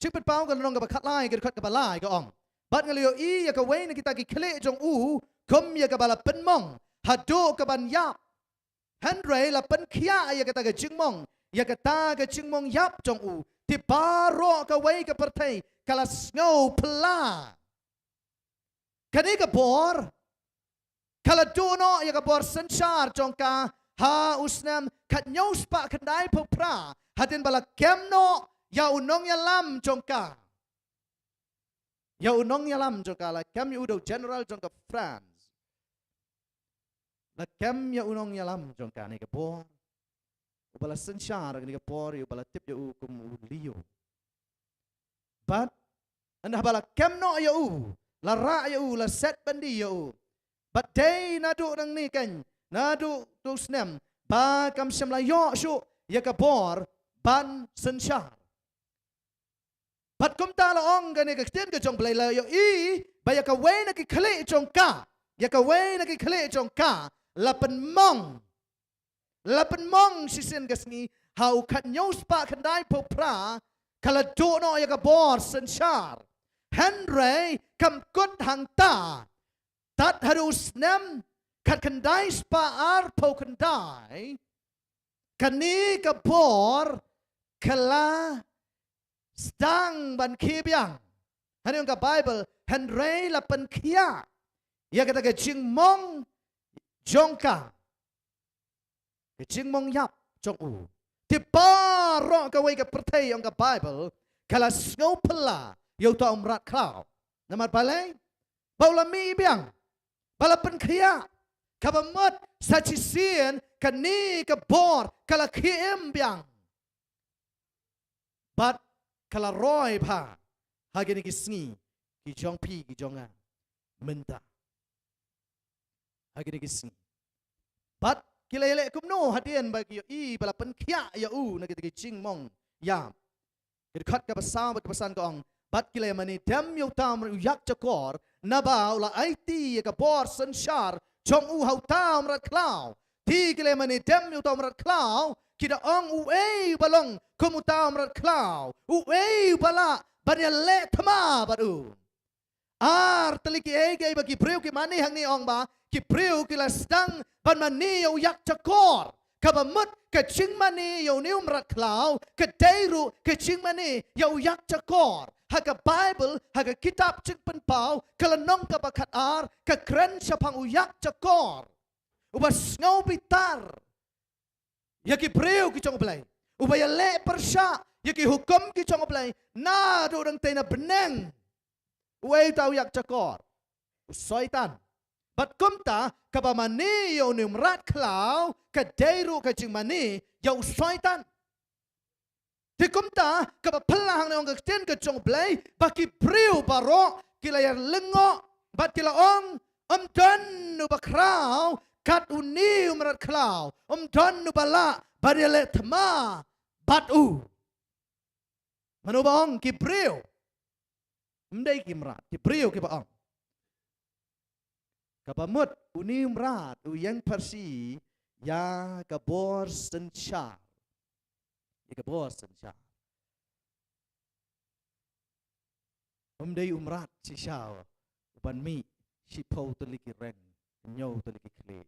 Jingpynpaw ka lynnong kaba khatlai, ka dkhot kaba lai ka ong: Bad nga la ïohi ïa kawei na kita ki khlieh jong u kum ïa kaba la pynmong haduh kaban ïap. Hynrei la pynkhiah ïa kata ka jingmong, ïa kata ka jingmong ïap jong u. Te baroh kawei ka pyrthei ka la sngew phylla. Kane ka bor ka la duh noh ïa ka bor synshar jong ka ha u snem khathynñiew spah khyndaiphew phra, hadien ba la kem noh ïa u nongïalam jong ka. Ïa u nongïalam jong ka, la kem ïa u da u general jong ka France. La kem ïa u nongïalam jong ka, kane ka bor, uba la synshar kane ka bor, uba la tip ïa u kum u Leo. Bad ynda ba la kem noh ïa u, la rah ïa u, la set bandi ïa u. Bad dei naduh nangne keiñ, naduh tu snem, ba kam shym la ïoh shuh ïa ka bor ban synshar. Bad kumta la ong kane ka ktien ka jong U Blei, la ïohi ba ïa kawei na ki khlieh jong ka, ïa kawei na ki khlieh jong ka la pynmong, la pynmong shisien ka sngi ha u khathynñiew spah khyndaiphew phra, ka la duh noh ïa ka bor synshar. Hynrei kam kut hangta, tad haduh u snem khatkhyndai spah arphew khyndai, kane ka bor ka la sdang ban khie biang. Hangne ong ka Baibl, hynrei la pynkhiah ïa kata ka jingmong jong ka, ka jingmong ïap jong u. Te baroh kawei ka pyrthei, ong ka Baibl, ka la sngew phylla ïa uta u mrad khlaw. Namar balei? Ba u la mih biang, ba la pynkhiah. Kaba mut sa shisien kane ka bor ka la khie im biang. Bad ka la roi bha ha kine ki sngi ki jong phi ki jong nga mynta. Ha kine ki sngi. Bad ki la ïaleh kumno hadien ba ki ïohi ba la pynkhiah ïa u na kita ki jingmong ïap? Ka dkhot kaba saw bad kaba san ka ong: Bad ki la ïamane dem ïa uta u ïakjakor, naba u la aiti ïa ka bor synshar jong u ha uta u mrad khlaw. Te ki la ïamane dem ïa uta u mrad khlaw, ki da ong: Uei uba long kum uta u mrad khlaw? Uei uba lah ban ïaleh thma bad u? Ar tylli kiei kiei ba ki briew ki mane hangne, ong ba ki briew ki la sdang ban mane ïa u ïakjakor. Kaba mut ka jingmane ïa une u mrad khlaw ka dei ruh ka jingmane ïa u ïakjakor. Ha ka Baibl, ha ka kitab Jingpynpaw, ka lynnong kaba khatar, ka kren shaphang u ïakjakor uba sngew bitar ïa ki briew ki jong U Blei, uba ïaleh pyrshah ïa ki hukum ki jong U Blei naduh dang tei na bneng. Uei uta u ïakjakor? U Soitan. Bad kumta kaba mane ïa une u mrad khlaw ka dei ruh ka jingmane ïa u Soitan. Te kumta kaba phylla hangne, ong ka ktien ka jong U Blei, ba ki briew baroh ki la ïalyngngoh bad ki la ong: Ym don uba khraw kat une u mrad khlaw, ym don uba lah ban ïaleh thma bad u. Mano ba ong? Ki briew. Ym dei ki mrad, ki briew kiba ong. Kaba mut une u mrad u ïeng pyrshah ïa ka bor synshar. Ïa ka bor synshar. Ym dei u mrad shisha uban mih shiphew tylli ki reng Hynñiew tylli ki khlieh.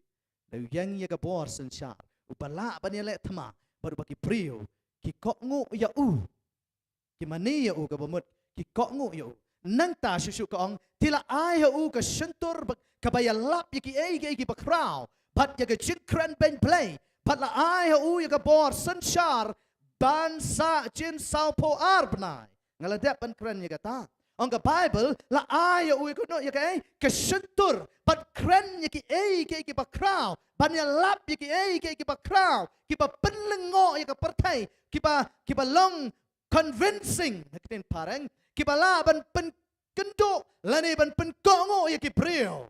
Da u ïeng ïa ka bor synshar, uba lah ban ïaleh thma bad uba ki briew ki kohnguh ïa u. Ki mane ïa u, kaba mut ki kohnguh ïa u. Nangta shuh shuh ka ong, te la ai ha u ka shyntur ba, kaba ïalap ïa kiei kiei kiba khraw, bad ïa ka jingkren beiñ Blei, bad la ai ha u ïa ka bor synshar ban sah jin sawphew ar bnai. Nga la dep ban kren ïa kata. Ong ka Baibl, la ai ïa u ïa kano, ïa kaei, ka shyntur ban kren ïa kiei kiei kiba khraw, ban ïalap ïa kiei kiei kiba khraw, kiba pynlyngngoh ïa ka pyrthei, kiba, kiba long convincing, ha ktien phareng, kiba lah ban pynkynduh lane ban pynkohnguh ïa ki briew.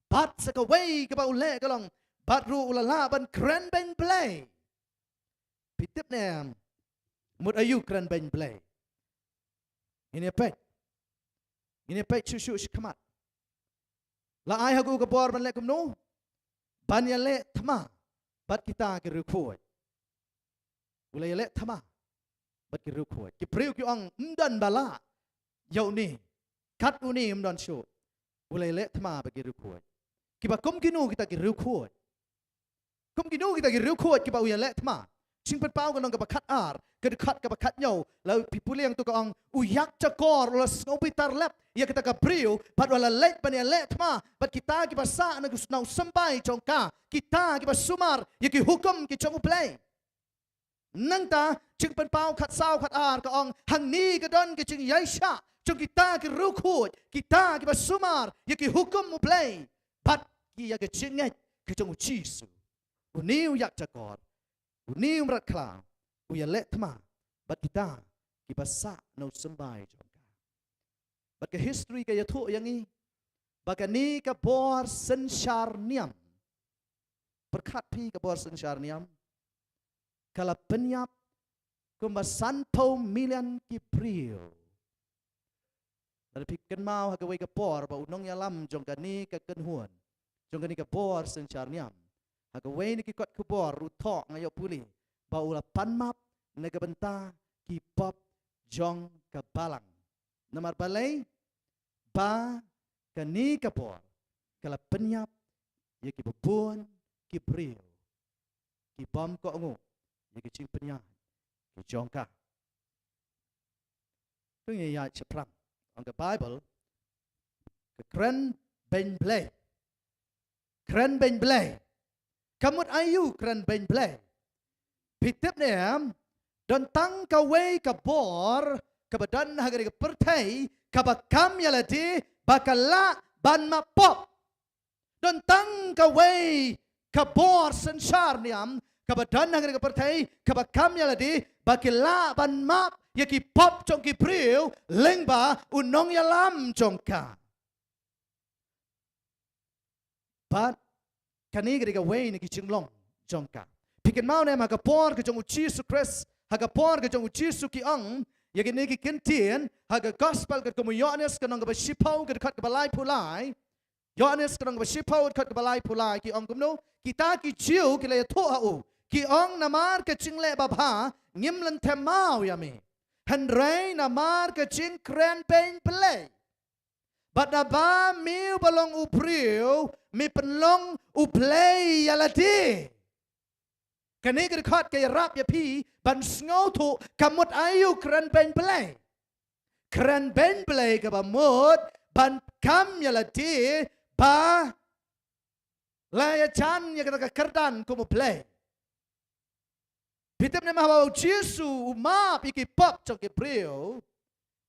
Bad sa kawei kaba u leh ka long, bad ruh u la lah ban kren beiñ Blei. Phi tip ne em? Mut aïu kren beiñ Blei? Ngin ïa peit. Ngin ïa peit shuh shuh shakhmat. La ai ha u ka bor ban leh kumno? Ban ïaleh thma bad kita ki riewkhuid. U la ïaleh thma bad ki riewkhuid. Ki briew ki ong, ym don ba lah ïa une. Kat une ym don shuh. U la ïaleh thma bad ki riewkhuid. Kiba kum kino kita ki riewkhuid? Kum kino kita ki riewkhuid kiba u ïaleh thma? Jingpynpaw ka lynnong kaba khat ar, ka dkhot kaba khat hynñiew, la phi pule hangto ka ong, u ïakjakor u la sngewbitar lep ïa kata ka briew, bad u la leit ban ïaleh thma bad kita kiba sah na u symbai jong ka, kita kiba sumar ïa ki hukum ki jong U Blei. Nangta, Jingpynpaw khat saw khat ar ka ong, hangne ka don ka jingïaishah jong kita ki riewkhuid, kita kiba sumar ïa ki hukum U Blei, bad ki ïa ka jingngeit ka jong U Jisu. Une u ïakjakor, une u mrad khlaw, u ïaleh thma bad kita kiba sah na u symbai jong ka. Bad ka history ka ïathuh ïa ngi ba kane ka bor synshar niam, pyrkhat phi, ka bor synshar niam, ka la pynïap kumba sanphew million ki briew. Lada phi kynmaw ha kawei ka por ba u nongïalam jong kane ka kynhun, jong kane ka bor synshar niam, ha kawei na ki kot khubor u thoh, nga ïoh pule, ba u la pan map na ka bynta ki pop jong ka balang. Namar balei? Ba kane ka bor ka la pynïap ïa kiba bun ki briew, ki bym kohnguh ïa ki jingpynïaid ki jong ka. To ngin ïaid shaphrang. Ong ka Baibl, ka kren beiñ Blei. Kren beiñ Blei. Ka mut aïu kren beiñ Blei? Phi tip ne em? Don tang kawei ka bor kaba don ha kane ka pyrthei, kaba kam ïa lade ba ka lah ban map pop. Don tang kawei ka bor synshar niam kaba don ha kane ka pyrthei, kaba kam ïa lade ba ki lah ban map ïa ki pop jong ki briew lyngba u nongïalam jong ka. Bad kane ka dei kawei na ki jinglong jong ka. Phi kynmaw ne em, ha ka por ka jong U Jisu Khrist, ha ka por ka jong U Jisu, ki ong ïa kine ki kyntien ha ka Gospel katkum u Ïoannis, ka lynnong kaba shiphew, ka dkhot kaba laiphew lai. Ïoannis ka lynnong kaba shiphew, dkhot kaba laiphew lai, ki ong kumno? Kita ki Jiw ki la ïathuh ha u, ki ong, namar ka jingleh babha ngim lynthem maw ïa me, hynrei namar ka jingkren beiñ Blei. Bad naba me uba long u briew, me pynlong u Blei ïa lade. Kane ka dkhot ka ïarap ïa phi ban sngewthuh ka mut aïu kren beiñ Blei. Kren beiñ Blei kaba mut ban kam ïa lade ba la ïajan ïa kata ka kyrdan kum u Blei. Phi tip ne em, haba u Jisu u map ïa ki pop jong ki briew,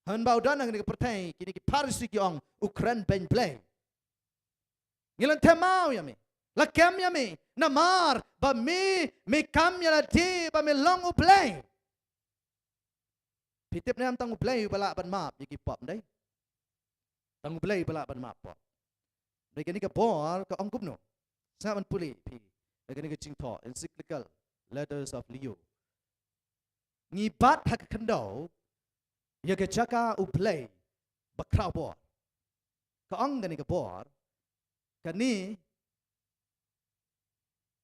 hynba u don ha kane ka pyrthei, kine ki Pharisi ki ong, u kren beiñ Blei. Ngi lynthem maw ïa me, la kem ïa me, namar ba me, me kam ïa lade ba me long u Blei. Phi tip ne em, tang u Blei uba lah ban map ïa ki pop, ym dei? Tang u Blei uba lah ban map pop. Dei kane ka bor ka ong kumno? Sngap ban pule phi ïa kane ka jingthoh, Encyclical Letters of Leo. Ngi bat ha ka khyndew ïa ka jaka u Blei ba khraw bor. Ka ong kane ka bor, kane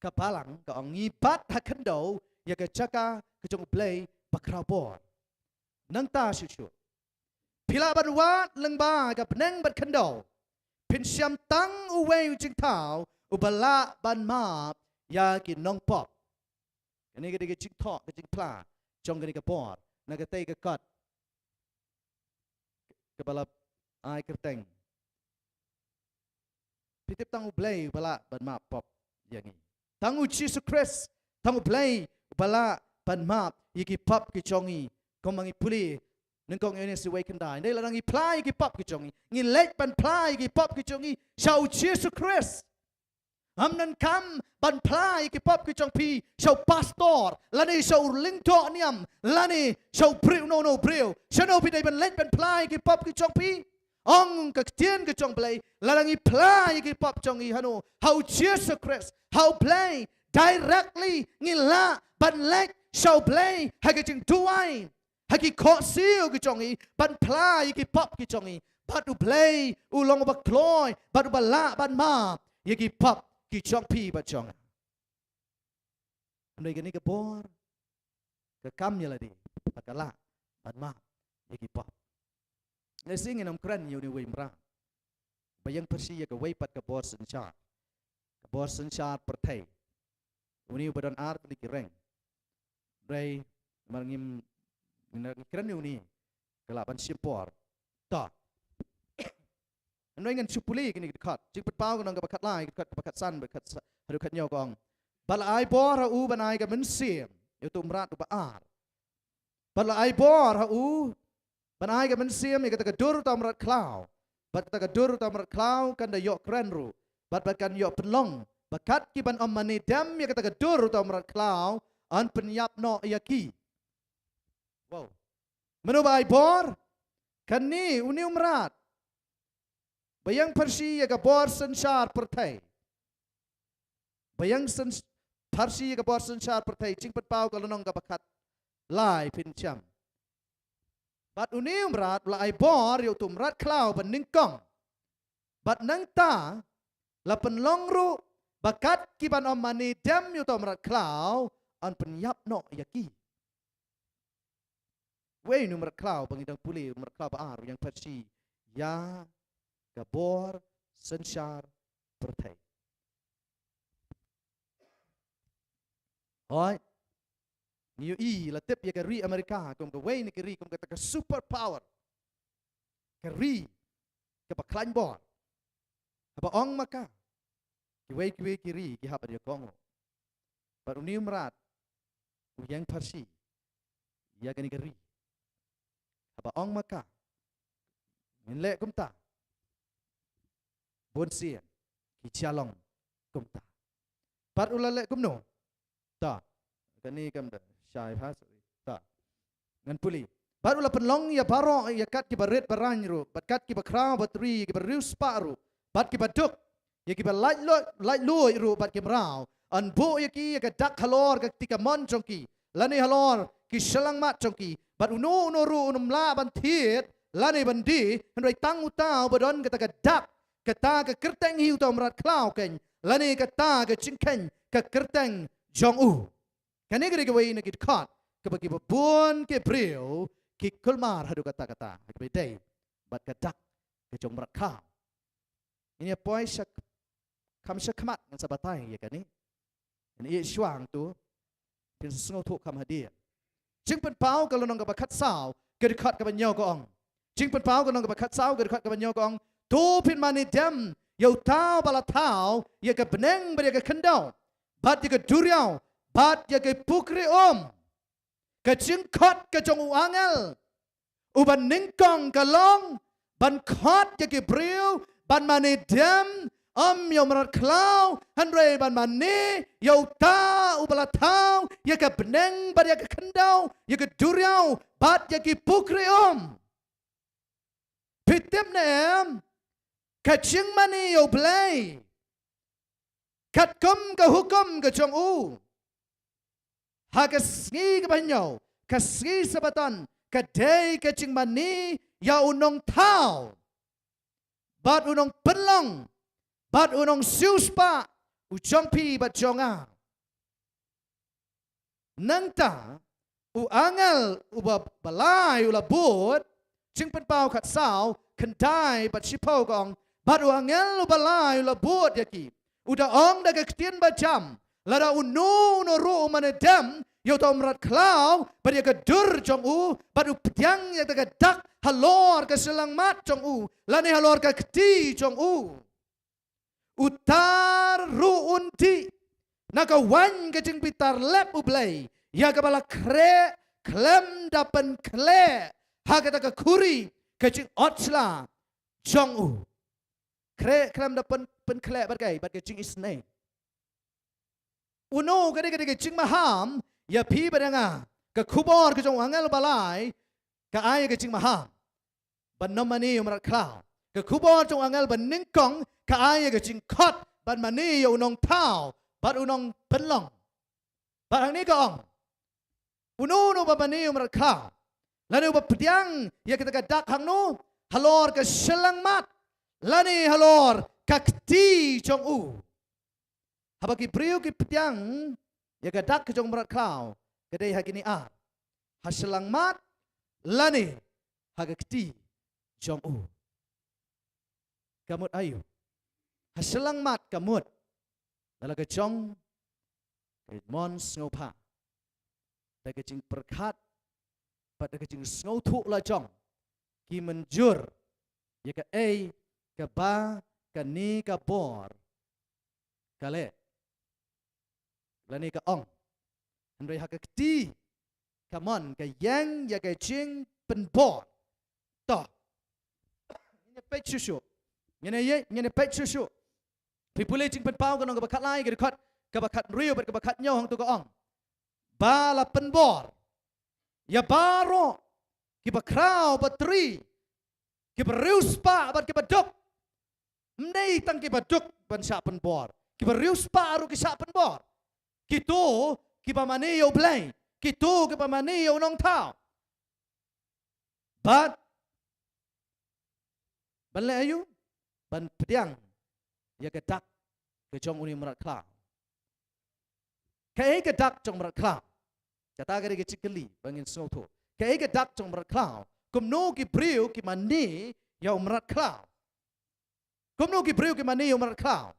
ka balang, ka ong, ngi bat ha khyndew ïa ka jaka ka jong u Blei ba khraw bor. Nangta shuh shuh, phi lah ban wad lyngba ka bneng bad khyndew, phin shem tang uwei u jingthaw uba lah ban map ïa ki nongpop. Kane ka dei ka jingthoh, ka jingphla jong kane ka bor na katei ka kot kaba la ai kyrteng. Phi tip, tang U Blei uba lah ban map pop ïa ngi. Tang U Jisu Khrist, tang U Blei uba lah ban map ïa ki pop ki jong ngi. Kumba ngi pule nyngkong ïa une u sawei khyndai, hynrei lada ngi phla ïa ki pop ki jong ngi, ngi leit ban phla ïa ki pop ki jong ngi sha U Jisu Khrist. Ym donkam ban phla ïa ki pop ki jong phi sha u pastor, lane sha u lyngdoh niam, lane sha u briew, uno uno u briew. Shano phi dei ban leit ban phla ïa ki pop ki jong phi? Ong ka ktien ka jong U Blei, lada ngi phla ïa ki pop jong ngi, hano? Ha U Jisu Khrist, ha U Blei directly. Ngi lah ban leit sha U Blei ha ka jingduwai, ha ki khohsiew ki jong ngi, ban phla ïa ki pop ki jong ngi. Bad U Blei u long uba kloi bad uba lah ban map ïa ki pop ki jong phi bad jong nga. Hynrei kane ka bor ka kam ïa lade ba ka lah ban map ïa ki pop. Ngi sngew ngin ym kren ïa une uwei u mrad ba ïeng pyrshah ïa kawei pat ka bor synshar, ka bor synshar pyrthei. Une uba don ar tylli ki reng. Hynrei namar ngim, ngim kren ïa une, ka lah ban shim por. To. Hynrei ngan shu pule kine ki dkhot. Jingpynpaw ka lynnong kaba khatlai, dkhot kaba khatsan, ba khatsa-, haduh khathynñiew ka ong: Bad la ai bor ha u ban ai ka mynsiem ïa uto u mrad uba ar. Bad la ai bor ha u ban ai ka mynsiem ïa kata ka dur uta u mrad khlaw. Bad kata ka dur uta u mrad khlaw kan da ïoh kren ruh, bad, bad kan ïoh pynlong, ba kat ki ban ym mane dem ïa kata ka dur uta u mrad khlaw, yn pynïap noh ïa ki. Wow. Mano ba ai bor? Kane, une u mrad ba ïeng pyrshah ïa ka bor synshar pyrthei. Ba ïeng syn-, pyrshah ïa ka bor synshar pyrthei, Jingpynpaw ka lynnong kaba khatlai, phin shem. Bad une u mrad u la ai bor ïa uto u mrad khlaw ba nyngkong. Bad nangta la pynlong ruh ba kat ki ban ym mane dem ïa uto u mrad khlaw, yn pynïap noh ïa ki. Wei une u mrad khlaw ba ngi dang pule, u mrad khlaw ba ar, u ïeng pyrshah ïa ka bor synshar pyrthei. Hooid. Ngi ïohi, la tip ïa ka ri Amerika kum kawei na ki ri, kum kata ka superpower. Ka ri kaba khlaiñ bor. Haba ong ma ka, kiwei kiwei ki ri ki hap ban ïakong. Bad une u mrad u ïeng pyrshah ïa kane ka ri. Haba ong ma ka, ngin leh kumta, bun sien ki jia long kumta. Bad u la leh kumno? Ta. Kane kam da shai bha, sorry. Ta. Ngan pule. Bad u la pynlong ïa baroh, ïa kat kiba rit ba rangli ruh, bad kat kiba khraw ba tri, kiba riewspah ruh, bad kiba duk, ïa kiba laitluid, laitluid ruh bad ki mraw, yn buh ïa ki ïa ka dak halor ka kti kamon jong ki, lane halor ki shyllangmat jong ki. Bad uno uno ruh un ym lah ban thied lane ban die, hynrei tang uta uba don kata ka dak, kata ka kyrteng hi uta u mrad khlaw keiñ, lane kata ka jingkheiñ ka kyrteng jong u. Kane ka dei kawei na ki dkhot kaba kiba bun ki briew ki kulmar haduh katta katta, ha kaba ïadei bad ka dak ka jong u mrad khlaw. Ngin ïa poi sha, kham sha khmat, ngan sa batai ïa kane. Ngan ïa shuwa hangto, phin sa sngewthuh kham hadien. Jingpynpaw ka lynnong kaba khatsaw, ka dkhot kaba hynñiew ka ong. Jingpynpaw ka lynnong kaba khatsaw, ka dkhot kaba hynñiew ka ong: To phin mane dem ïa uta uba la thaw ïa ka bneng bad ïa ka khyndew, bad ïa ka duriaw, bad ïa ka pukri um. Ka jingkhot ka jong u angel uba nyngkong ka long ban khot ïa ki briew ban mane dem, ym ïa u mrad khlaw, hynrei ban mane ïa uta uba la thaw ïa ka bneng bad ïa ka khyndew, ïa ka duriaw bad ïa ki pukri um. Phi tip ne em, ka jingmane ïa u Blei katkum ka hukum ka jong u ha ka sngi kaba hynñiew, ka sngi Sabbaton, ka dei ka jingmane ïa u nongthaw bad u nongpynlong bad u nongsiewspah, u jong phi bad jong nga. Nangta u angel uba, ba lai u la bud. Jingpynpaw khatsaw, khyndai bad shiphew ka ong: Bad u angel uba lai u la bud ïa ki, u da ong da ka ktien bajam, lada uno uno ruh u mane dem ïa uta u mrad khlaw bad ïa ka dur jong u, bad u pdiang ïa ka dak halor ka shyllangmat jong u lane halor ka kti jong u, uta ruh un dih na ka waiñ ka jingbitar lep U Blei, ïa kaba la khreh khlem da pynkhleh ha kata ka khuri ka jingot shla jong u. Khreh khlem da pyn, pynkhleh bad kaei? Bad ka jingisynei. Uno ka dei, ka dei ka jingmaham ïa phi bad ïa nga. Ka khubor ka jong u angel uba lai ka ai ka jingmaham ban ym mane ïa u mrad khlaw. Ka khubor jong u angel ba nyngkong ka ai ka jingkhot ban mane ïa u nongthaw bad u nongpynlong. Bad hangne ka ong, uno uno ba mane ïa u mrad khlaw lane uba pdiang ïa kata ka dak hangno? Halor ka shyllangmat lane halor ka kti jong u. Haba ki briew ki pdiang ïa ka dak ka jong u mrad khlaw, ka dei ha kine ar: ha shyllangmat lane ha ka kti jong u. Ka mut aïu? Ha shyllangmat ka mut la ka jong ka mon sngewbha, da ka jingpyrkhat bad da ka jingsngewthuh la jong ki mynjur ïa kaei kaba kane ka bor ka leh lane ka ong. Hynrei ha ka kti ka mon ka ïeng ïa ka jingpynbor. To, ngin ïa peit shuh shuh. Ngin ïa, ngin ïa peit shuh shuh. Phi pule Jingpynpaw ka lynnong kaba khatlai, ka dkhot kaba khathynriew bad kaba khathynñiew, hangto ka ong ba la pynbor ïa baroh kiba khraw batri, kiba riewspah bad kiba duk. Ym dei tang kiba duk ban shah pynbor, kiba riewspah ruh ki shah pynbor. Kito kiba mane ïa U Blei, kito kiba mane ïa u nongthaw. Bad ban leh aïu? Ban pdiang ïa ka dak ka jong une u mrad khlaw. Kaei ka dak jong u mrad khlaw? Kata ka dei ka jingkylli ba ngin sngewthuh. Kaei ka dak jong u mrad khlaw? Kumno ki briew ki mane ïa u mrad khlaw? Kumno ki briew ki mane ïa u mrad khlaw?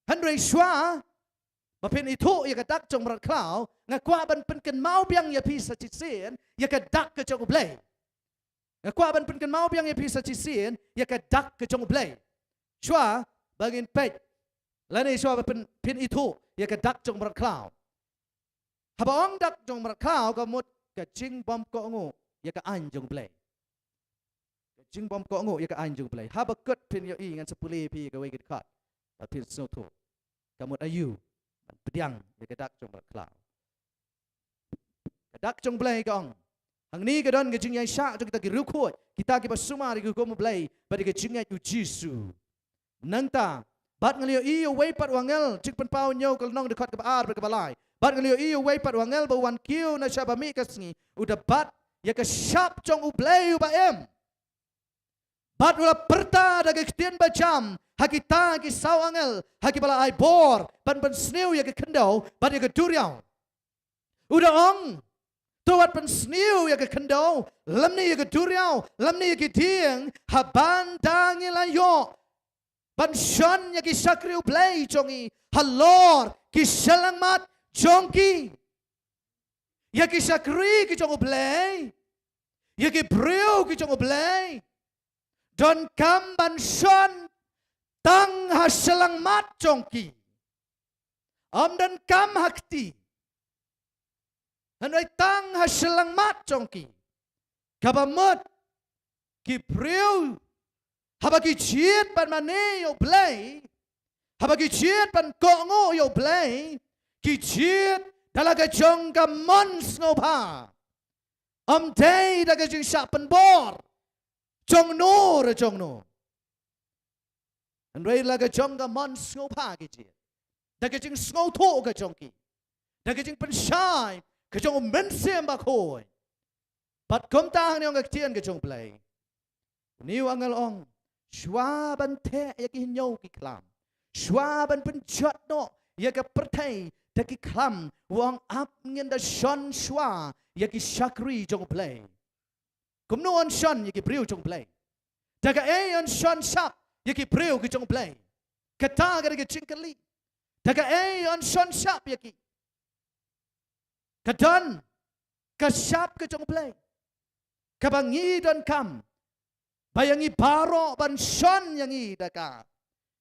Hynrei shuwa ba phin ithuh ïa ka dak jong u mrad khlaw, nga kwah ban pynkynmaw biang ïa phi sa shisien ïa ka dak ka jong U Blei. Nga kwah ban pynkynmaw biang ïa phi sa shisien ïa ka dak ka jong U Blei. Shuwa ba ngin peit lane shuwa ba phin, phin ithuh ïa ka dak jong u mrad khlaw. Haba ong dak jong u mrad khlaw, ka mut ka jingbym kohnguh ïa ka aiñ jong U Blei. Ka jingbym kohnguh ïa ka aiñ jong U Blei. Haba kut phin ïohi, ngan sa pule ïa phi ïa kawei ka dkhot ba phin sngewthuh. Ka mut aïu ban pdiang ïa ka dak jong u mrad khlaw? Ka dak jong U Blei ka ong, hangne ka don ka jingïaishah jong kita ki riewkhuid, kita kiba sumar ïa ka hukum U Blei bad ïa ka jingngeit U Jisu. Nangta bad nga la ïohi ïa uwei pat u angel, Jingpynpaw hynñiew ka lynnong, dkhot kaba ar bad kaba lai. Bad nga la ïohi ïa uwei pat u angel ba u wan kiew na sha ba mih ka sngi, u da bat ïa ka shap jong U Blei uba im. Bad u la pyrta da ka ktien bajam ha kita ki saw angel, ha kiba la ai bor ban pynsniew ïa ka khyndew bad ïa ka duriaw. U da ong, to wat pynsniew ïa ka khyndew lymne ïa ka duriaw lymne ïa ki dieng, haba ynda ngi la ïoh ban shon ïa ki shakri U Blei jong ngi halor ki shyllangmat jong ki. Ïa ki shakri ki jong U Blei, ïa ki briew ki jong U Blei, donkam ban shon tang ha shyllangmat jong ki. Ym donkam ha kti, hynrei tang ha shyllangmat jong ki. Kaba mut ki briew, haba ki jied ban mane ïa U Blei, haba ki jied ban kohnguh ïa U Blei, ki jied da la ka jong ka mon sngewbha. Ym dei da ka jingshah pynbor jong no re jong no, hynrei la ka jong ka mon sngewbha ki jied, da ka jingsngewthuh ka jong ki, da ka jingpynshai ka jong U Mynsiem Bakhuid. Bad kumta hangne ong ka ktien ka jong U Blei, une u angel ong, shuwa ban theh ïa ki hynñiew ki khlam, shuwa ban pynjot noh ïa ka pyrthei da ki khlam, u ong, ap ngin da shon shuwa ïa ki shakri jong U Blei. Kumno yn shon ïa ki briew jong U Blei? Da kaei yn shon shap ïa ki briew ki jong U Blei. Kata ka dei ka jingkylli. Da kaei yn shon shap ïa ki? Ka don ka shap ka jong U Blei kaba ngi donkam ba ïa ngi baroh ban shon ïa ngi da ka.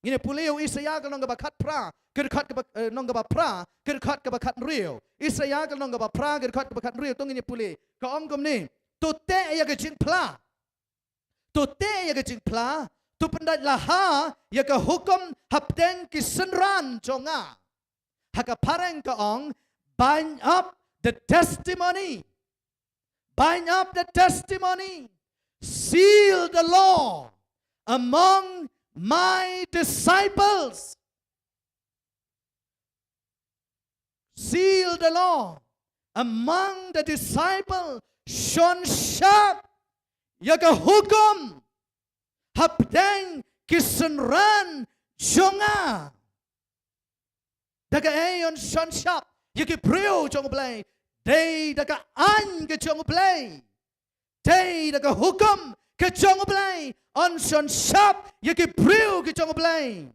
Ngin ïa pule ïa u Isaïah ka lynnong kaba khatphra, ka dkhot kaba, eh, lynnong kaba phra, ka dkhot kaba khathynriew. Isaïah ka lynnong kaba phra, ka dkhot kaba khathynriew, to ngin ïa pule. Ka ong kumne: To teh ïa ka jingphla. To teh ïa ka jingphla, to pyndait laha ïa ka hukum hapdeng ki synran jong nga. Ha ka phareng ka ong, bind up the testimony. Bind up the testimony. Seal the law among my disciples. Seal the law among the disciples. Shon shap ïa ka hukum hapdeng ki synran jong nga. Da kaei yn shon shap ïa ki briew jong U Blei? Dei da ka aiñ ka jong U Blei. Dei da ka hukum ka jong U Blei yn shon shap ïa ki briew ki jong U Blei.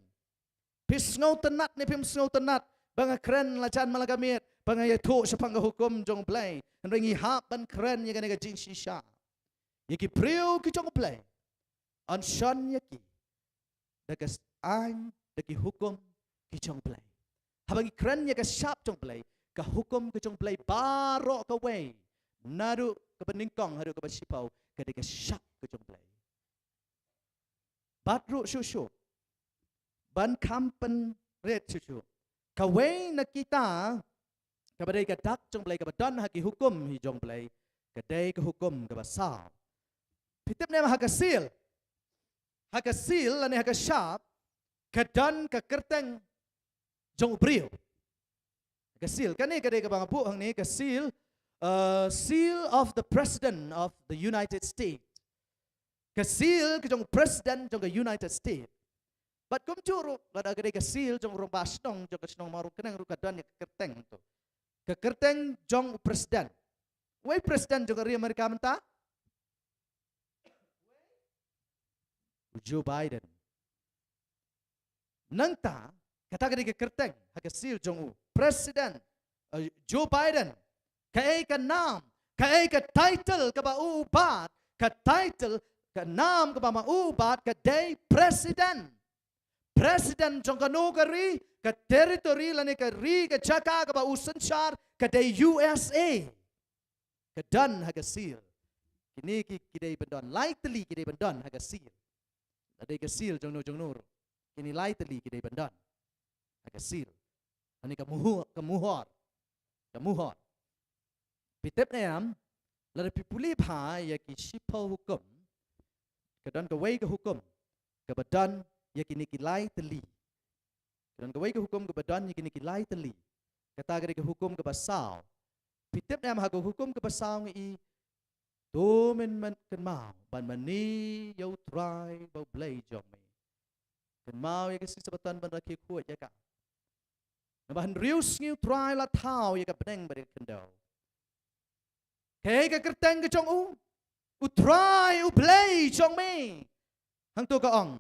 Phi sngewtynnat ne phim sngewtynnat ba nga kren la jan ma la ka miet ba nga ïathuh shaphang ka hukum jong U Blei? Hynrei ngi hap ban kren ïa kane ka jingshisha. Ïa ki briew ki jong U Blei yn shon ïa ki da ka aiñ, da ki hukum ki jong U Blei. Haba ngi kren ïa ka shap jong U Blei, ka hukum ka jong U Blei baroh kawei, naduh kaba nyngkong haduh kaba shiphew, ka dei ka shap ka jong U Blei. Bad ruh shuh shuh, ban kham pynrit shuh shuh, kawei na kita kaba dei ka dak jong U Blei kaba don ha ki hukum hi jong U Blei, ka dei ka hukum kaba saw. Phi tip ne em ha ka seal? Ha ka seal lane ha ka shap ka don ka kyrteng jong u briew. Ka seal, kane ka dei kaba nga buh hangne, ka seal, uh, seal of the President of the United States. Ka seal ka jong u President jong ka United States. Bad kumjuh ruh, lada ka dei ka seal jong u rangbah shnong jong ka shnong Mawryngkneng ruh ka don ïa ka kyrteng tu. Ka kyrteng jong u President. Uei u President jong ka ri Amerika mynta? U Joe Biden. Nangta, kata ka dei ka kyrteng ha ka seal jong u President, eh, Joe Biden. Kaei ka nam, kaei ka title kaba u bat? Ka title, ka nam kaba ma u bat ka dei President. President jong kano ka ri, ka territory lane ka ri, ka jaka kaba u synshar, ka dei U S A. Ka don ha ka seal. Kine ki, ki dei ban don, lai tylli ki dei ban don ha ka seal. La dei ka seal jong no jong no ruh, kine lai tylli ki dei ban don ha ka seal. Ani ka muhor, ka muhor, ka muhor. Phi tip ne em, lada phi pule bha ïa ki shiphew hukum, ka don kawei ka hukum kaba don ïa kine ki lai tylli. Ka don kawei ka hukum kaba don ïa kine ki lai tylli. Kata ka dei ka hukum kaba saw. Phi tip ne em ha ka hukum kaba saw ngi i, to men, men kynmaw ban mane ïa U Trai ba U Blei jong me. Kynmaw ïa ka sngi Sabbaton ban rakhe khuid ïa ka. Naba hynriew sngi U Trai u la thaw ïa ka bneng bad ka khyndew. Kaei ka kyrteng ka jong u? U Trai U Blei jong me. Hangto ka ong,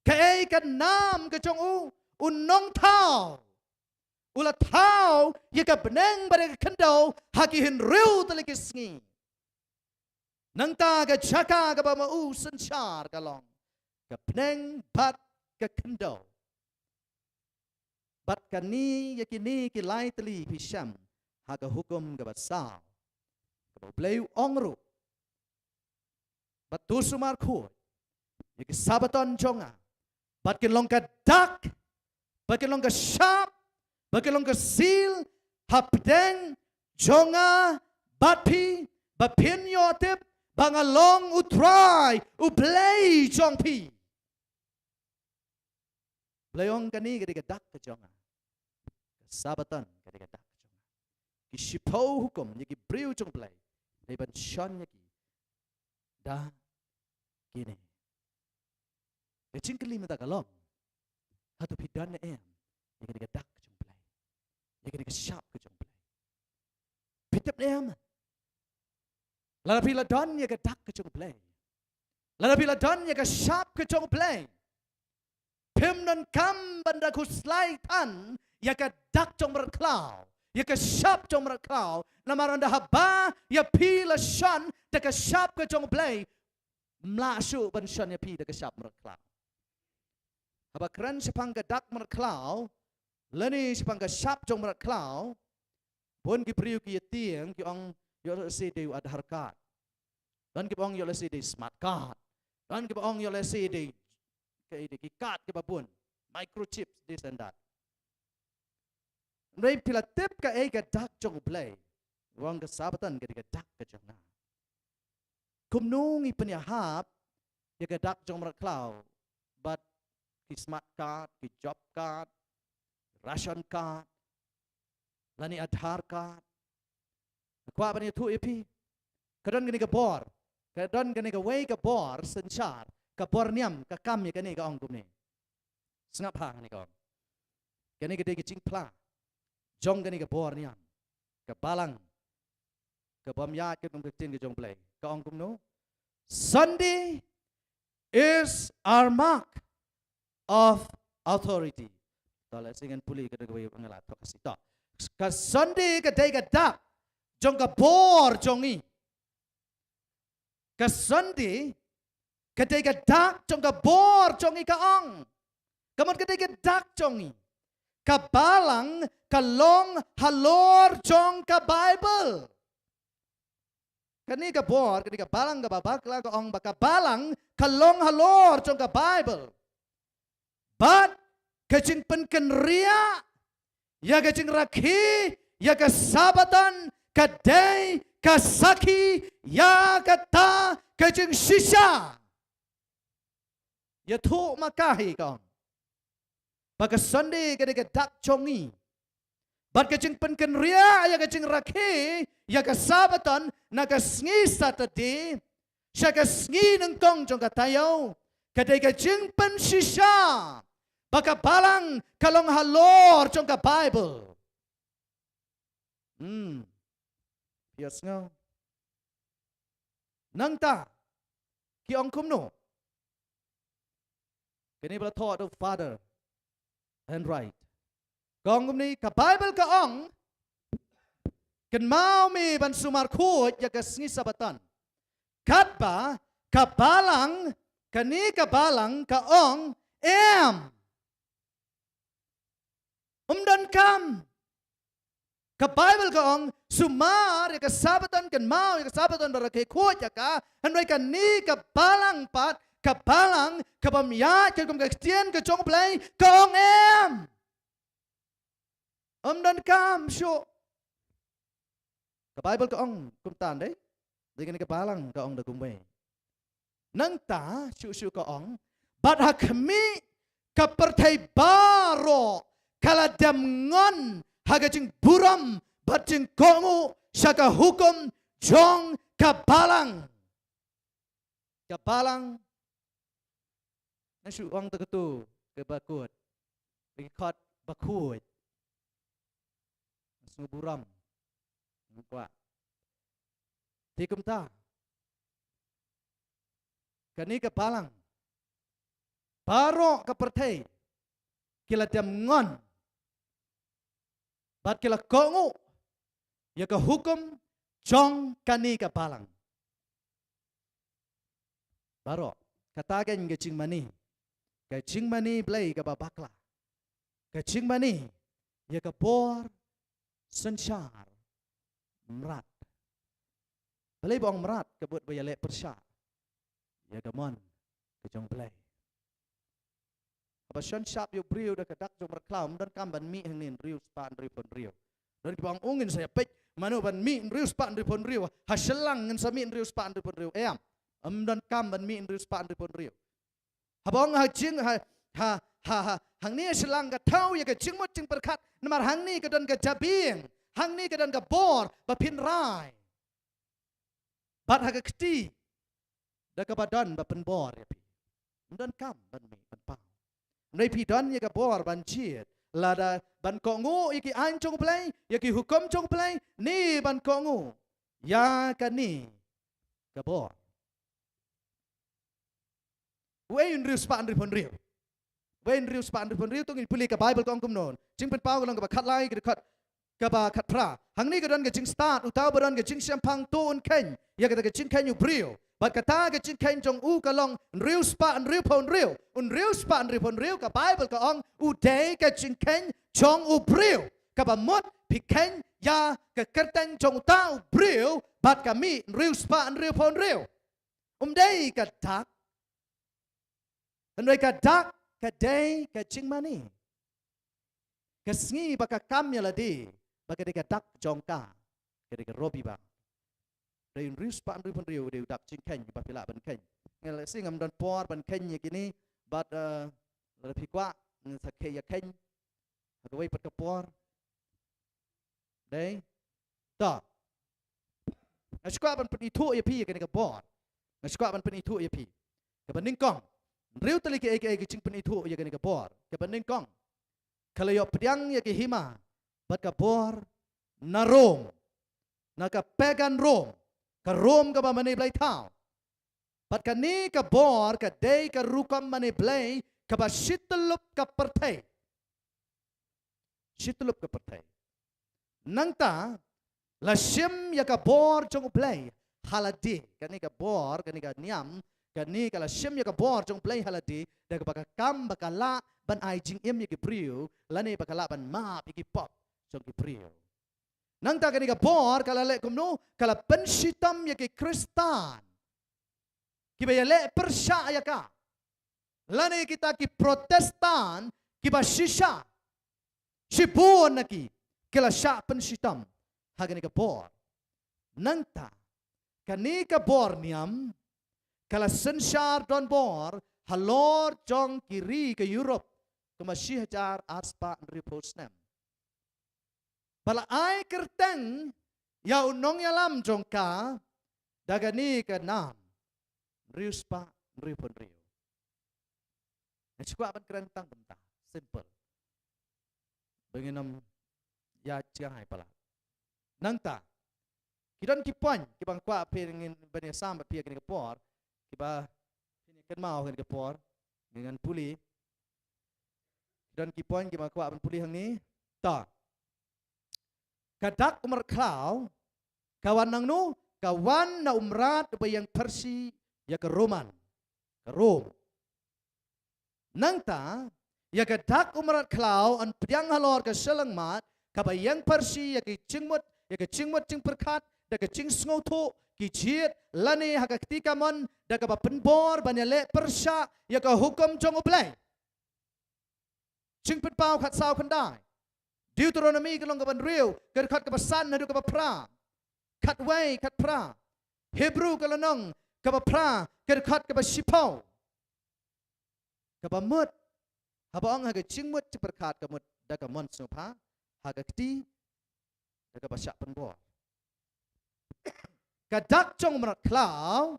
kaei ka nam ka jong u? U Nongthaw. U la thaw ïa ka bneng bad ka khyndew ha ki hynriew tylli ki sngi. Nangta ka jaka kaba ma u synshar ka long ka bneng bad ka khyndew. Bad kane, ïa kine ki lai tylli phi shem ha ka hukum kaba saw, kaba U Blei u ong ruh, bad to sumar khuid ïa ki Sabbaton jong nga, bad kin long ka dak, bad kin long ka shap, bad kin long ka seal hapdeng jong nga bad phi, ba phin ïoh tip ba nga long U Trai U Blei jong phi. Blei ong kane ka dei ka dak ka jong nga. Ka Sabbaton ka dei ka dak ka jong nga. Ki shiphew hukum ïa ki briew jong Blei, dei ban shon ïa ki da kine. Ka jingkylli mynta ka long, hato phi don ne em ïa kane ka dak ka jong Blei, ïa kane ka shap ka jong Blei? Phi tip ne em, lada phi la don ïa ka dak ka jong Blei, lada phi la don ïa ka shap ka jong Blei, Phim donkam ban da khuslai than ïa ka dak jong mrad khlaw, ïa ka shap jong mrad khlaw. Namar ynda haba ïa phi la shon da ka shap ka jong U Blei, ym lah shuh ban shon ïa phi da ka shap mrad khlaw. Haba kren shaphang ka dak mrad khlaw lane shaphang ka shap jong mrad khlaw, bun ki briew ki ïa tieng, ki ong ïoh lehse dei u Aadhaar card. Don kiba ong ïoh lehse dei smart card. Don kiba ong ïoh lehse dei, ka, dei ki card kiba bun, microchips, this and that. Hynrei phi la tip kaei ka dak jong U Blei? U ong ka Sabbaton ka dei ka dak ka jong nga. Kumno ngi pynïahap ïa ka dak jong mrad khlaw bad ki smart card, ki job card, ration card, lane Aadhaar card? Nga kwah ban ïathuh ïa phi. Ka don kane ka bor, ka don kane kawei ka bor synshar, ka bor niam, ka kam ïa kane, ka ong kumne. Sngap ha kane ka ong. Kane ka dei ka jingphla jong kane ka bor niam, ka balang kaba ym ïaid katkum ka ktien ka jong U Blei. Ka ong kumno? Sunday is our mark of authority. To lehse ngan pule ka dei kawei ba nga la thoh Khasi. To, ka Sunday ka dei ka dak jong ka bor jong ngi. Ka Sunday ka dei ka dak jong ka bor jong ngi, ka ong. Ka mut ka dei ka dak jong ngi. Ka balang ka long halor jong ka Baibl. Kane ka bor, kane ka balang kaba bakla, ka ong ba ka balang ka long halor jong ka Baibl. Bad ka jingpynkynriah ïa ka jingrakhe ïa ka Sabbaton ka dei ka sakhi ïa kata ka jingshisha. Ïathuh ma ka hi, ka ong, ba ka Sunday ka dei ka dak jong ngi. Bad ka jingpynkynriah ïa ka jingrakhe ïa ka Sabbaton na ka sngi Saturday sha ka sngi nyngkong jong ka taïew, ka dei ka jingpynshisha ba ka balang ka long halor jong ka Baibl. Hmm. Phi ïohsngew? Nangta ki ong kumno? Kane ba la thoh da u Father Enright. Ka ong kumne, ka Baibl ka ong, kynmaw me ban sumar khuid ïa ka sngi Sabbaton. Katba ka balang, kane ka balang ka ong, em. Ym donkam. Ka Baibl ka ong, sumar ïa ka Sabbaton, kynmaw ïa ka Sabbaton, ba rakhe khuid ïa ka. Hynrei kane ka balang pat, ka balang kaba ym ïaid katkum ka ktien ka jong U Blei, ka ong, em. Ym donkam shuh. Ka Baibl ka ong kumta, dei? Dei kane ka balang ka ong da kumwei. Nangta shuh shuh ka ong, bad ha khmih ka pyrthei baroh ka la dem ngon ha ka jingburom bad jingkohnguh sha ka hukum jong ka balang. Ka balang, nga shu ong ta katu, kaba kut, ki khot ba khuid. Sngew burom. Nga kwah. Te kumta, kane ka balang, baroh ka pyrthei ki la dem ngon bad ki la kohnguh ïa ka hukum jong kane ka balang. Baroh, kata ka dei ka jingmane, ka jingmane Blei kaba bakla, ka jingmane ïa ka bor synshar mrad. Balei ba ong mrad? Ka mut ba ïaleh pyrshah ïa ka mon ka jong U Blei. Haba shon shap ïa u briew da ka dak jong u mrad khlaw, ym donkam ban mih hangne hynriew spah hynriewphew hynriew. Don kiba ong, u, ngin sa ïa peit mano ban mih hynriew spah hynriewphew hynriew, ha shyllang ngin sa mih hynriew spah hynriewphew hynriew. Em, ym donkam ban mih hynriew spah hynriewphew hynriew. Haba ong ha jing, ha, ha, ha, ha, hangne ha shyllang ka thaw ïa ka jingmut jingpyrkhat, namar hangne ka don ka jabieng, hangne ka don ka bor ba phin rai. Bad ha ka kti da kaba don ba pynbor ïa phi. Ym donkam ban mih ban paw. Hynrei phi don ïa ka bor ban jied, lada ban kohnguh ïa ki aiñ jong U Blei, ïa ki hukum jong U Blei, ne ban kohnguh ïa kane ka bor. Uei hynriew spah hynriewphew hynriew? Wei hynriew spah hynriew phew hynriew, to ngin pule ka Baibl ka ong kumno. Jingpynpaw ka long kaba khatlai, ka dkhot kaba khatphra. Hangne ka don ka jingstad, uta uba don ka jingshemphang to un kheiñ ïa kata ka jingkheiñ u briew. Bad kata ka jingkheiñ jong u ka long hynriew spah hynriew phew hynriew. Hynriew spah hynriew phew hynriew, ka Baibl ka ong u dei ka jingkheiñ jong u briew. Kaba mut phi kheiñ ïa ka kyrteng jong uta u briew bad ka mih hynriew spah hynriew phew hynriew. Um dei ka dak. Hynrei ka dak ka dei ka jingmane. Ka sngi ba ka kam ïa lade, ba ka dei ka dak jong ka, ka dei ka Robibar. Dei hynriew spah hynriew phew hynriew, dei u dak jingkheiñ ba phi lah ban kheiñ. Nga la sngew ngam don por ban kheiñ ïa kine, bad, eh, lada phi kwah, ngin sa kheiñ ïa kheiñ ha kawei pat ka por. Dei. Ta. Nga shu kwah ban pynithuh ïa phi ïa kane ka bor. Nga shu kwah ban pynithuh ïa phi. Kaba nyngkong. Hynriew tylli kiei kiei ki jingpynithuh ïa kane ka bor. Kaba nyngkong. Ka la ïoh pdiang ïa ka hima bad ka bor na Rom. Na ka pagan Rom. Ka Rom kaba mane blei thaw. Bad kane ka bor ka dei ka rukom mane blei kaba shityllup ka pyrthei. Shityllup ka pyrthei. Nangta, la shim ïa ka bor jong U Blei ha lade, kane ka bor, kane ka niam, kane ka la shim ïa ka bor jong U Blei ha lade, da kaba ka kam ba ka lah ban ai jingim ïa ki briew, lane ba ka lah ban map ïa ki pop jong ki briew. Nangta kane ka bor ka la leh kumno, ka la pynshitom ïa ki Khristan kiba ïaleh pyrshah ïa ka. Lane kita ki Protestan kiba shisha. Shibun na ki, ki la shah pynshitom ha kane ka bor. Nangta, kane ka bor niam, ka la synshar donbor halor jong ki ri ka Europe, kumba shi hajar arspah hynriewphew snem. Ba la ai kyrteng ïa u nongïalam jong ka da kane ka nam, hynriew spah hynriewphew hynriew. Nga shu kwah ban kren tang kumta, simple. Ba ngin ym ïa jngai palat. Nangta, ki don ki point kiba nga kwah phi ngin ban ïasam bad phi ha kane ka por, kiba phin ïa kynmaw ha kane ka por, ngin ngan pule. Ki don ki point kiba nga kwah ban pule hangne. Ta. Ka dak u mrad khlaw ka wan nangno? Ka wan na u mrad uba ïeng pyrshah ïa ka Roman, ka Rom. Nangta, ïa ka dak u mrad khlaw yn pdiang halor ka shyllangmat kaba ïeng pyrshah ïa ki jingmut, ïa ka jingmut jingpyrkhat, da ka jingsngewthuh ki jied, lane ha ka kti kamon da kaba pynbor ban ïaleh pyrshah ïa ka hukum jong U Blei. Jingpynpaw khatsaw khyndai. Deuteronomi ka lynnong kaba hynriew, ka dkhot kaba san haduh kaba phra. Khatwei, khatphra. Hebru ka lynnong kaba phra, ka dkhot kaba shiphew. Kaba mut, haba ong ha ka jingmut jingpyrkhat ka mut da ka mon sngewbha, ha ka kti da kaba shah pynbor. Ka dak jong u mrad khlaw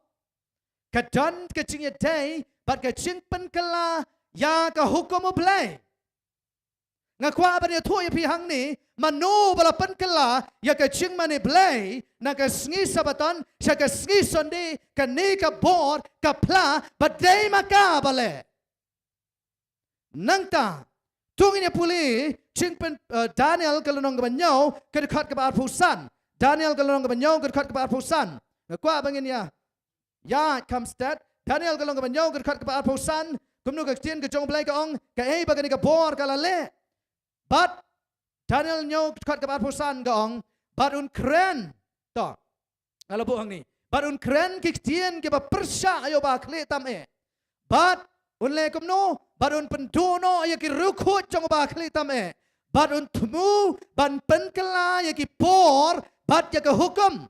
ka don ka jingïadei bad ka jingpynkylla ïa ka hukum U Blei. Nga kwah ban ïathuh ïa phi hangne, mano ba la pynkylla ïa ka jingmane blei na ka sngi Sabaton sha ka sngi Sunday, kane ka bor ka phla, ba dei ma ka ba leh. Nangta, to ngin ïa pule, jingpyn, eh, Daniel ka lynnong kaba hynñiew, ka dkhot kaba arphew san. Daniel ka lynnong kaba hynñiew, ka dkhot kaba arphew san. Nga kwah ba ngin ïa, ïa kham stet. Daniel ka lynnong kaba hynñiew, ka dkhot kaba arphew san. Kumno ka ktien ka jong U Blei ka ong, kaei ba kane ka bor ka la leh. Bad Daniel hynñiew, ka dkhot kaba arphew san ka ong, bad un kren. To. Nga la buh hangne. Bad un kren ki ktien kiba pyrshah ïa u bakhlieh tam eh. Bad un leh kumno, bad un pynduh noh ïa ki riewkhuid jong u bakhlieh tam eh. Bad un thmu ban pynkylla ïa ki por bad ïa ka hukum.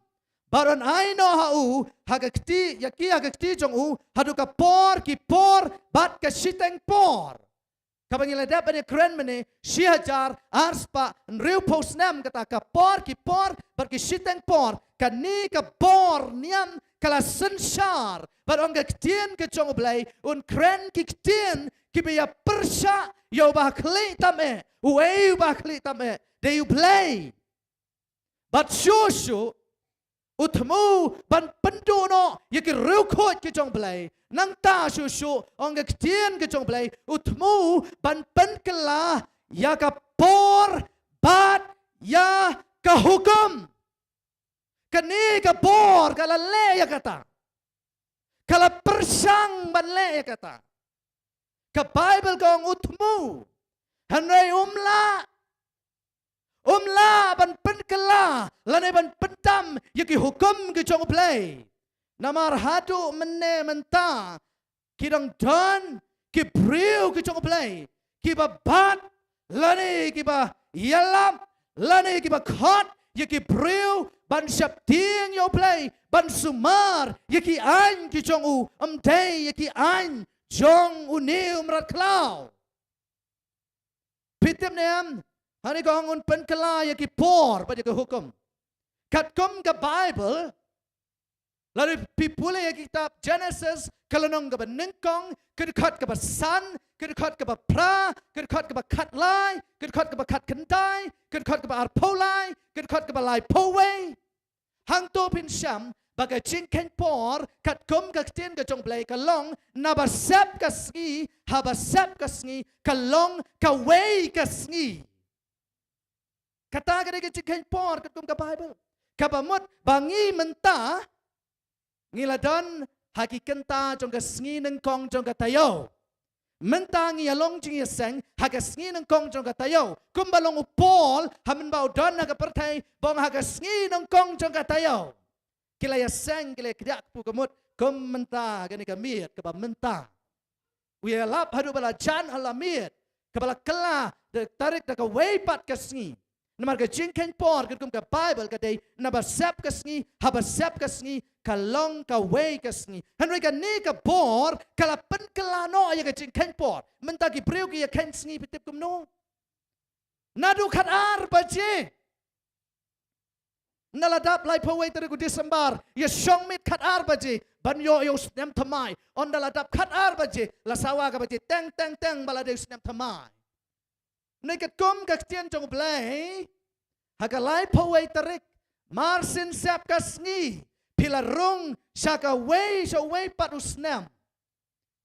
Bad un ai noh ha u, ha ka kti, ïa ki ha ka kti jong u, haduh ka por ki por bad ka shiteng por. Kaba ngi la dep ban ïakren mynne, shi hajar arspah hynriewphew snem, kata ka por ki por bad ki shiteng por, kane ka bor niam ka la synshar. Bad ong ka ktien ka jong U Blei, un kren ki ktien kiba ïa pyrshah ïa u bakhlieh tam eh. Uei u bakhlieh tam eh? Dei U Blei. Bad shuh shuh, U thmu ban pynduh noh ïa ki riewkhuid ki jong U Blei. Nangta shuh shuh, ong ka ktien ka jong U Blei, u thmu ban pynkylla ïa ka por bad ïa ka hukum. Kane ka bor ka la leh ïa kata. Ka la pyrshang ban leh ïa kata. Ka Baibl ka ong u thmu. Hynrei um lah. Um lah ban pynkylla lane ban pyndam ïa ki hukum ki jong U Blei. Namar haduh mynne mynta ki dang don ki briew ki jong U Blei kiba bat lane kiba ïalap lane kiba khot ïa ki briew ban sheptieng ïa U Blei, ban sumar ïa ki aiñ ki jong u, ym dei ïa ki aiñ jong une u mrad khlaw. Phi tip ne em, hangne ka ong un pynkylla ïa ki por bad ïa ki hukum. Katkum ka Baibl, lada phi pule ïa kitab Genesis, ka lynnong kaba nyngkong, ka dkhot kaba san, ka dkhot kaba phra, ka dkhot kaba khatlai, ka dkhot kaba khatkhyndai, ka dkhot kaba arphew lai, ka dkhot kaba laiphew wei. Hangto phin shem ba ka jingkheiñ por katkum ka ktien ka jong U Blei ka long naba sep ka sngi, haba sep ka sngi, ka long kawei ka sngi. Kata ka dei ka jingkheiñ por katkum ka Baibl. Kaba mut ba ngi mynta ngi la don ha ki kynta jong ka sngi nyngkong jong ka taïew. Mynta ngi ïa long jingïaseng ha ka sngi nyngkong jong ka taïew. Kumba long u Paul, ha mynba u don ha ka pyrthei, ba ong ha ka sngi nyngkong jong ka taïew. Ki la ïaseng, ki la ïakdiah kpu ka mut, kum mynta kane ka miet, kaba mynta. U ïalap haduh ba la jan ha la miet, kaba la kylla da tarik da kawei pat ka sngi. Namar ka jingkheiñ por katkum ka Baibl ka dei naba sep ka sngi, haba sep ka sngi, ka long kawei ka sngi. Hynrei kane ka bor, ka la pynkylla noh ïa ka jingkheiñ por. Mynta ki briew ki ïa kheiñ sngi phi tip kumno? Naduh khatar baje. Ynda la dap laiphew wei tarik u December, ïa shong miet khatar baje ban ïoh ïa u snem thymmai. Ynda la dap khatar baje, la sawa ka baje teng teng teng ba la dei u snem thymmai. Hynrei katkum ka ktien jong U Blei, ha ka laiphew wei tarik, mar syn sep ka sngi, phi la rung sha kawei, sha uwei pat u snem.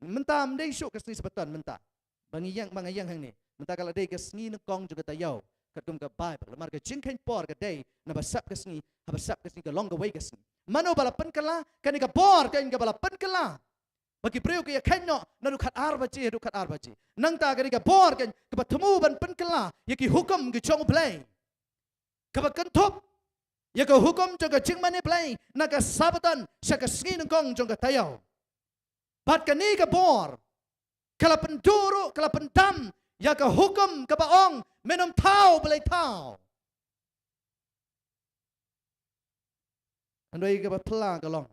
Mynta ym dei shuh ka sngi Sabaton mynta. Ba ngi ïeng, ba ngi ïeng hangne. Mynta ka la dei ka sngi nyngkong jong ka taïew. Katkum ka Baibl. Namar ka jingkheiñ por ka dei naba sep ka sngi, haba sep ka sngi ka long kawei ka sngi. Mano ba la pynkylla, kane ka bor keiñ kaba la pynkylla. Ba ki briew ki ïa kheiñ noh, naduh khatar baje, haduh khatar baje. Nangta kane ka bor keiñ, kaba thmu ban pynkylla ïa ki hukum ki jong U Blei. Kaba kynthup ïa ka hukum jong ka jingmane Blei, na ka Sabaton, sha ka sngi nyngkong jong ka taïew. Bad kane ka bor, ka la pynduh ruh, ka la pyndam ïa ka hukum kaba ong, men ym thaw, balei thaw. Hynrei kaba phylla ka long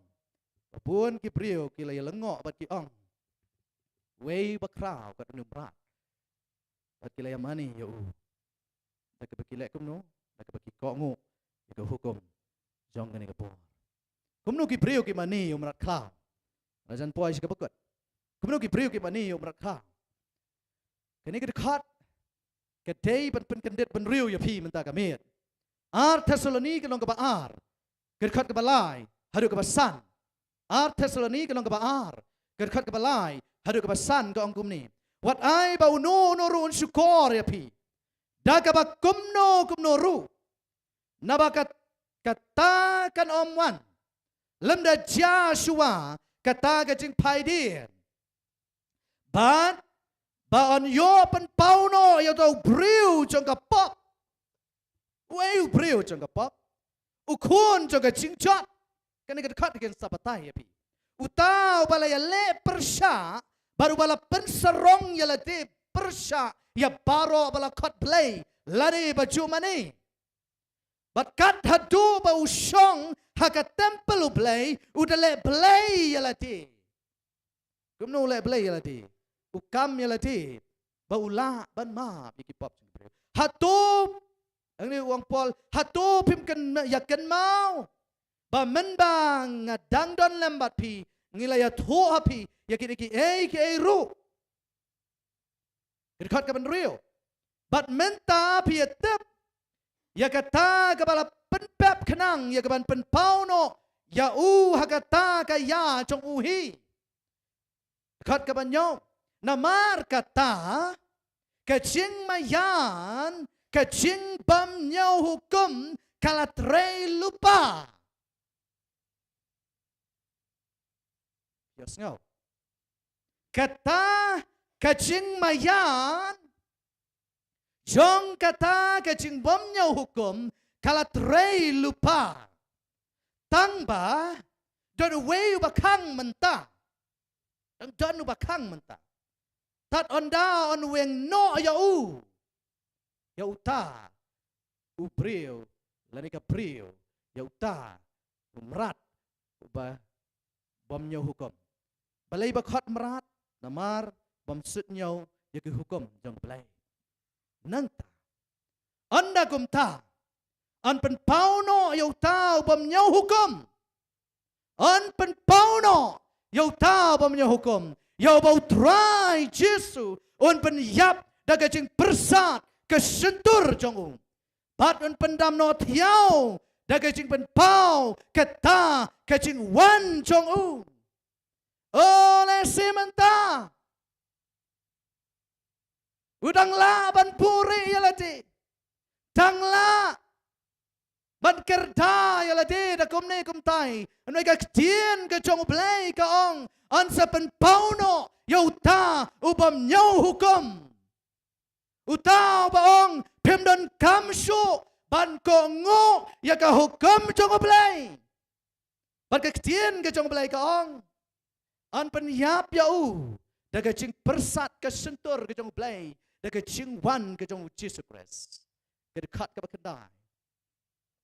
ba bun ki briew ki la ïa lyngngoh bad ki ong, wei ba khraw kat une u mrad. Bad ki la ïa mane ïa u da kaba ki leh kumno? Da kaba ki kohnguh ïa ka hukum jong kane ka bor. Kumno ki briew ki mane ïa u mrad khlaw? La jan poi sha kaba kut. Kumno ki briew ki mane ïa u mrad khlaw? Kane ka dkhot ka dei ban pynkyndit bynriew ïa phi mynta ka miet. Ar Thessaloni ka lynnong kaba ar, ka dkhot kaba lai haduh kaba san. Ar Thessaloni ka lynnong kaba ar, ka dkhot kaba lai haduh kaba san, ka ong kumne: Wat ai ba uno uno ruh un shukor ïa phi da kaba kumno kumno ruh. Naba kat-, kata kan ym wan lymda jia shuwa kata ka jingphaidien. Bad ba yn ïoh pynpaw noh ïa uta u briew jong ka pop. Uei u briew jong ka pop? U khun jong ka jingjot. Kane ka dkhot kan sa batai ïa phi. Uta uba la ïaleh pyrshah bad uba la pynsarong ïa lade pyrshah ïa baroh ba la khot Blei lane ba ju mane. Bad kat haduh ba u shong ha ka templ U Blei, u da leh blei ïa lade. Kumno u leh blei ïa lade? U kam ïa lade ba u lah ban map ïa ki pop jong ki briew. Hato, hangne u ong Paul, hato phim kyn-, ïa kynmaw ba mynba nga dang don lem bad phi, ngi la ïathuh ha phi ïa kine kiei kiei ruh? Ka dkhot kaba hynriew. Bad mynta phi ïa tip ïa kata kaba la pynpep khnang ïa kaban pynpaw noh ïa u ha kata ka ïa jong u hi. Dkhot kaba hynñiew. Namar kata ka jingmaïan, ka jingbymñiew hukum ka la trei lypa. Ïa sngew. Kata ka jingmaïan jong kata ka jingbymñiew hukum ka la trei lypa. Tang ba don uwei uba khang mynta. Tang don uba khang mynta. Tad ynda yn weng noh ïa u, ïa uta u briew, lane ka briew, ïa uta u mrad uba bymñiew hukum. Balei ba khot mrad? Namar bym suidñiew ïa ki hukum jong U Blei. Nangta ynda kumta yn pynpaw noh ïa uta u bymñiew hukum. Yn pynpaw noh ïa uta u bymñiew hukum, ïa uba U Trai Jisu un pynïap da ka jingpyrsad ka shyntur jong u. Bad un pyndam noh thiaw da ka jingpynpaw kata ka jingwan jong u. O lehse mynta u dang lah ban buhrieh ïa lade, dang lah ban kyrda ïa lade da kumne kumtai. Hynrei ka ktien ka jong U Blei ka ong, yn sa pynpaw noh ïa uta u bymñiew hukum. Uta uba ong, phim donkam shuh ban kohnguh ïa ka hukum jong U Blei. Bad ka ktien ka jong U Blei ka ong, yn pynïap ïa u da ka jingpyrsad ka shyntur ka jong U Blei, da ka jingwan ka jong U Jisu Khrist. Ka dkhot kaba khyndai.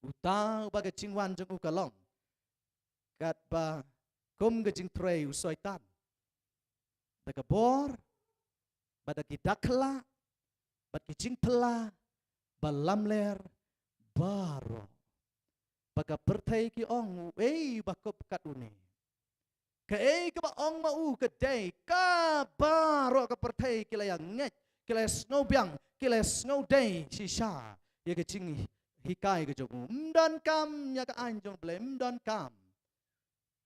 Uta uba ka jingwan jong u ka long katba kum ka jingtrei u Soitan, da ka bor, bad da ki dak khlad, bad ki jingphylla ba lamler baroh. Ba ka pyrthei ki ong, uei ba kup kat une? Kaei kaba ong ma u ka dei, ka baroh ka pyrthei ki la ïa ngeit, ki la ïa sngew biang, ki la ïa sngew dei shisha ïa ka jinghikai ka jong u. Ym donkam ïa ka aiñ jong U Blei, ym donkam.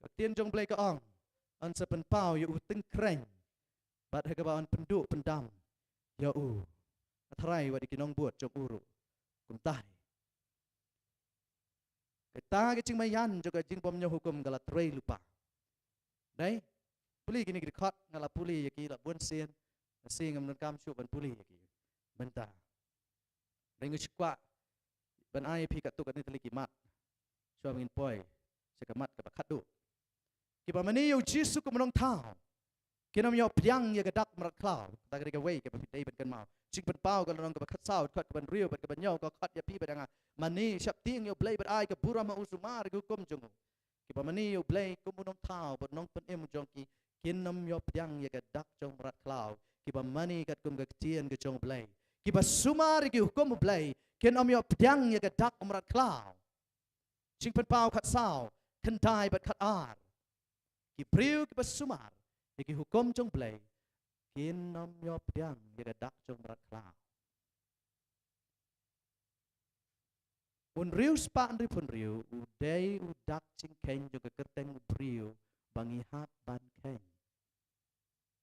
Ka ktien jong U Blei ka ong, yn sa pynpaw ïa u tyngkhreng, bad ha kaba yn pynduh pyndam ïa u. Nga tharai wat ïa ki nongbud jong u ruh kumta hi. Kata ka jingmaïan jong ka jingbymñiew hukum ka la trei lypa. Dei, pule kine ki dkhot, nga la pule ïa ki la bun sien, nga sngew ngam donkam shuh ban pule ïa ki mynta. Dei, nga shu kwah ban ai ïa phi katto katne tylli ki mat shuwa ba ngin poi sha ka mat kaba khatduh. Kiba mane ïa U Jisu kum u nongthaw kin ym ïoh pdiang ïa ka dak mrad khlaw. Kata ka dei kawei kaba phi dei ban kynmaw. Jingpynpaw ka lynnong kaba khatsaw, dkhot kaba hynriew bad kaba hynñiew ka khot ïa phi bad ïa nga, mane sheptieng ïa U Blei bad ai ka burom ha u, sumar ïa ki hukum jong u. Kiba mane ïa U Blei kum u nongthaw bad nongpynim jong ki kin ym ïoh pdiang ïa ka dak jong mrad khlaw. Kiba mane katkum ka ktien ka jong U Blei, kiba sumar ïa ki hukum U Blei, kin ym ïoh pdiang ïa ka dak mrad khlaw. Jingpynpaw khatsaw, khyndai bad khatar. Ki briew kiba sumar ïa ki hukum jong U Blei kin ym ïoh pdiang ïa ka dak jong mrad khlaw. U hynriew spah hynriewphew hynriew u dei u dak jingkheiñ jong ka kyrteng u briew ba ngi hap ban kheiñ.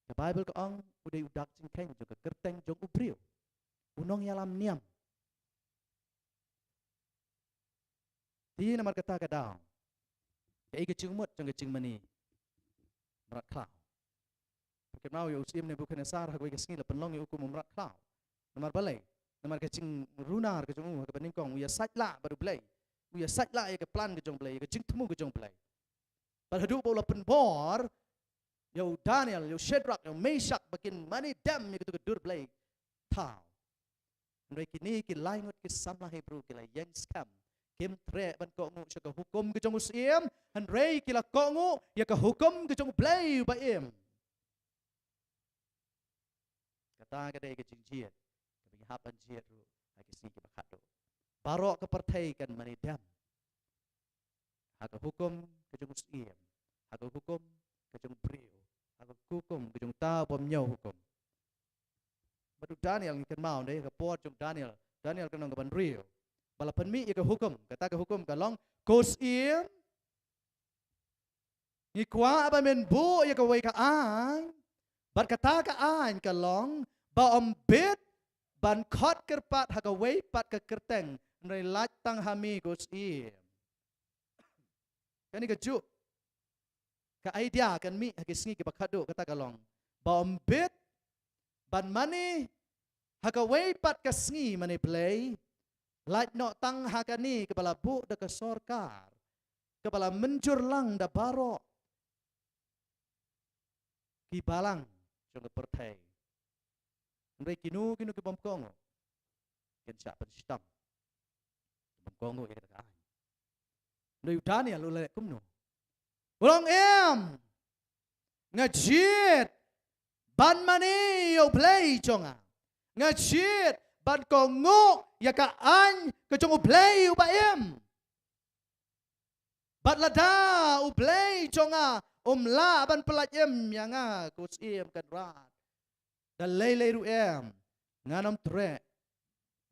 Ka Baibl ka ong u dei u dak jingkheiñ jong ka kyrteng jong u briew, u nongïalam niam. Te namar kata ka daw, kaei ka jingmut jong ka jingmane mrad khlaw? Phi kynmaw ïa u syiem Nebukhadnessar, ha kawei ka sngi la pynlong ïa u kum u mrad khlaw. Namar balei? Namar ka jingrunar ka jong u ha kaba nyngkong, u ïasaid lah bad U Blei, u ïasaid lah ïa ka plan ka jong U Blei, ïa ka jingthmu ka jong U Blei. Bad haduh ba u la pynbor ïa u Daniel, ïa u Shadrak, ïa u Meshak ba kin mane dem ïa katu ka dur blei thaw. Hynrei kine ki lai ngut ki samla Hebru ki la ïeng skhem, kim treh ban kohnguh sha ka hukum ka jong u syiem, hynrei ki la kohnguh ïa ka hukum ka jong U Blei uba im. Kata ka dei ka jingjied kaba ngi hap ban jied ruh ha ki sngi kiba khatduh. Baroh ka pyrthei kan mane dem ha ka hukum ka jong u syiem, ha ka hukum ka jong u briew, ha ka hukum ka jong uta u bymñiew hukum. Bad u Daniel, ngi kynmaw, dei, ka por jong u Daniel, Daniel ka lynnong kaba hynriew. ba la pynmih ïa ka hukum, kata ka hukum ka long, ko syiem, ngi kwah ba men buh ïa kawei ka aiñ, bad kata ka aiñ ka long ba ym bit ban khot kyrpad ha kawei pat ka kyrteng, hynrei lait tang ha me ko syiem. Kane kajuh ka idea kan mih ha ki sngi kiba khatduh, kata ka long ba ym bit ban mane ha kawei pat ka sngi, mane Blei, lait noh tang ha kane kaba la buh da ka sorkar, kaba la mynjur lang da baroh ki balang jong ka pyrthei. Hynrei kino kino ki bym kohnguh kin shah pynshitom, ki bym kohnguh ïa kata ka aiñ. Hynrei u Daniel u la leh kumno? U ong, em, nga jied ban mane ïa U Blei jong nga, nga jied ban kohnguh ïa ka aiñ ka jong U Blei uba im. Bad lada U Blei jong nga um lah ban pyllait im ïa nga, ko syiem Kynrad, da lei lei ruh em, ngan ym treh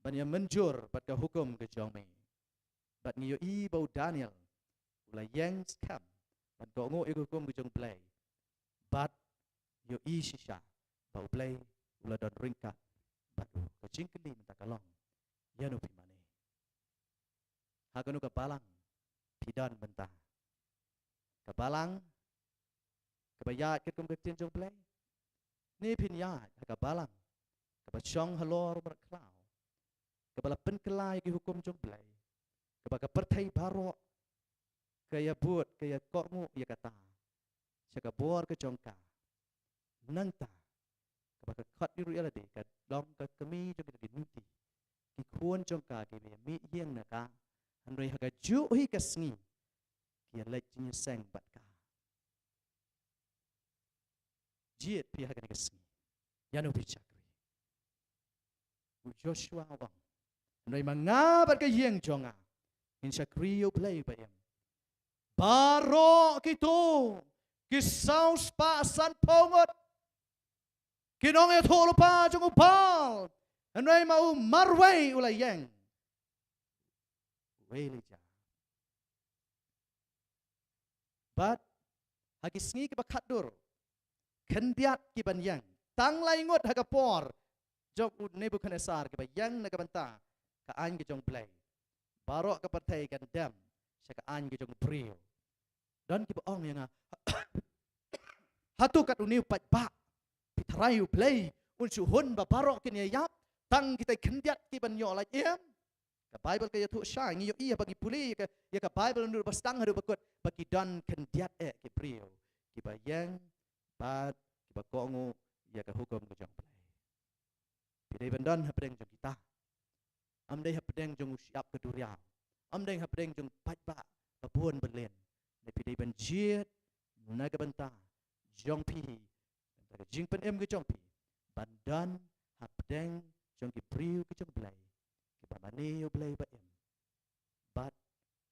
ban ïa mynjur bad ka hukum ka jong me. Bad ngi ïohi ba u Daniel u la ïeng skhem ban kohnguh ïa ka hukum ka jong U Blei. Bad ïohi shisha ba U Blei u la don ryngkat bad u. Ka jingkylli mynta ka long, ïano phi mane? Ha kano ka balang phi don mynta? Ka balang kaba ïaid katkum ka ktien jong U Blei, ne phin ïaid ha ka balang kaba shong halor u mrad khlaw, kaba la pynkylla ïa ki hukum jong U Blei, kaba ka pyrthei baroh ka ïa bud, ka ïa kohnguh ïa kata sha ka bor ka jong ka? Nangta kaba ka khot ïa ruh ïa lade ka long ka kmie jong kita ki nuti, ki khun jong ka kiba ïa mih ïeng na ka, hynrei ha kajuh hi ka sngi ki ïa leit jingïaseng bad ka. Jied phi ha kane ka sngi, ïano phi shakri? U Joshua u ong, hynrei ma nga bad ka ïing jong nga ngin shakri ïa U Blei ba im. Baroh kito ki saw spah sanphew ngut kin ong, ïathuh lypa jong u Baal, hynrei ma u marwei u la ïeng, u Elijah. Bad ha ki sngi kiba khatduh, khyndiat ki ban ïeng. Tang lai ngut ha ka por jong u Nebukhadnesar kiba ïeng na ka bynta ka aiñ ka jong U Blei. Baroh ka pyrthei kan dem sha ka aiñ ka jong u briew. Don kiba ong ïa nga, hato kat une u paidbah phi tharai U Blei un shu hun ba baroh kin ïa ïap, tang kitai khyndiat ki ban ïoh lait im? Ka Baibl ka ïathuh shai, ngi ïohi haba ngi pule ïa ka, ïa ka Baibl naduh ba sdang haduh ba kut, ba ki don khyndiat eh ki briew kiba ïeng bad kiba kohnguh ïa ka hukum ka jong U Blei. Phi dei ban don hapdeng jong kita. Ym dei hapdeng jong u shyiap ka duriaw. Ym dei hapdeng jong u paidbah ba bun ba len. Hynrei phi dei ban jied na ka bynta jong phi, na ka bynta ka jingpynim ka jong phi, ban don hapdeng jong ki briew ki jong U Blei, kiba mane ïa U Blei ba im, bad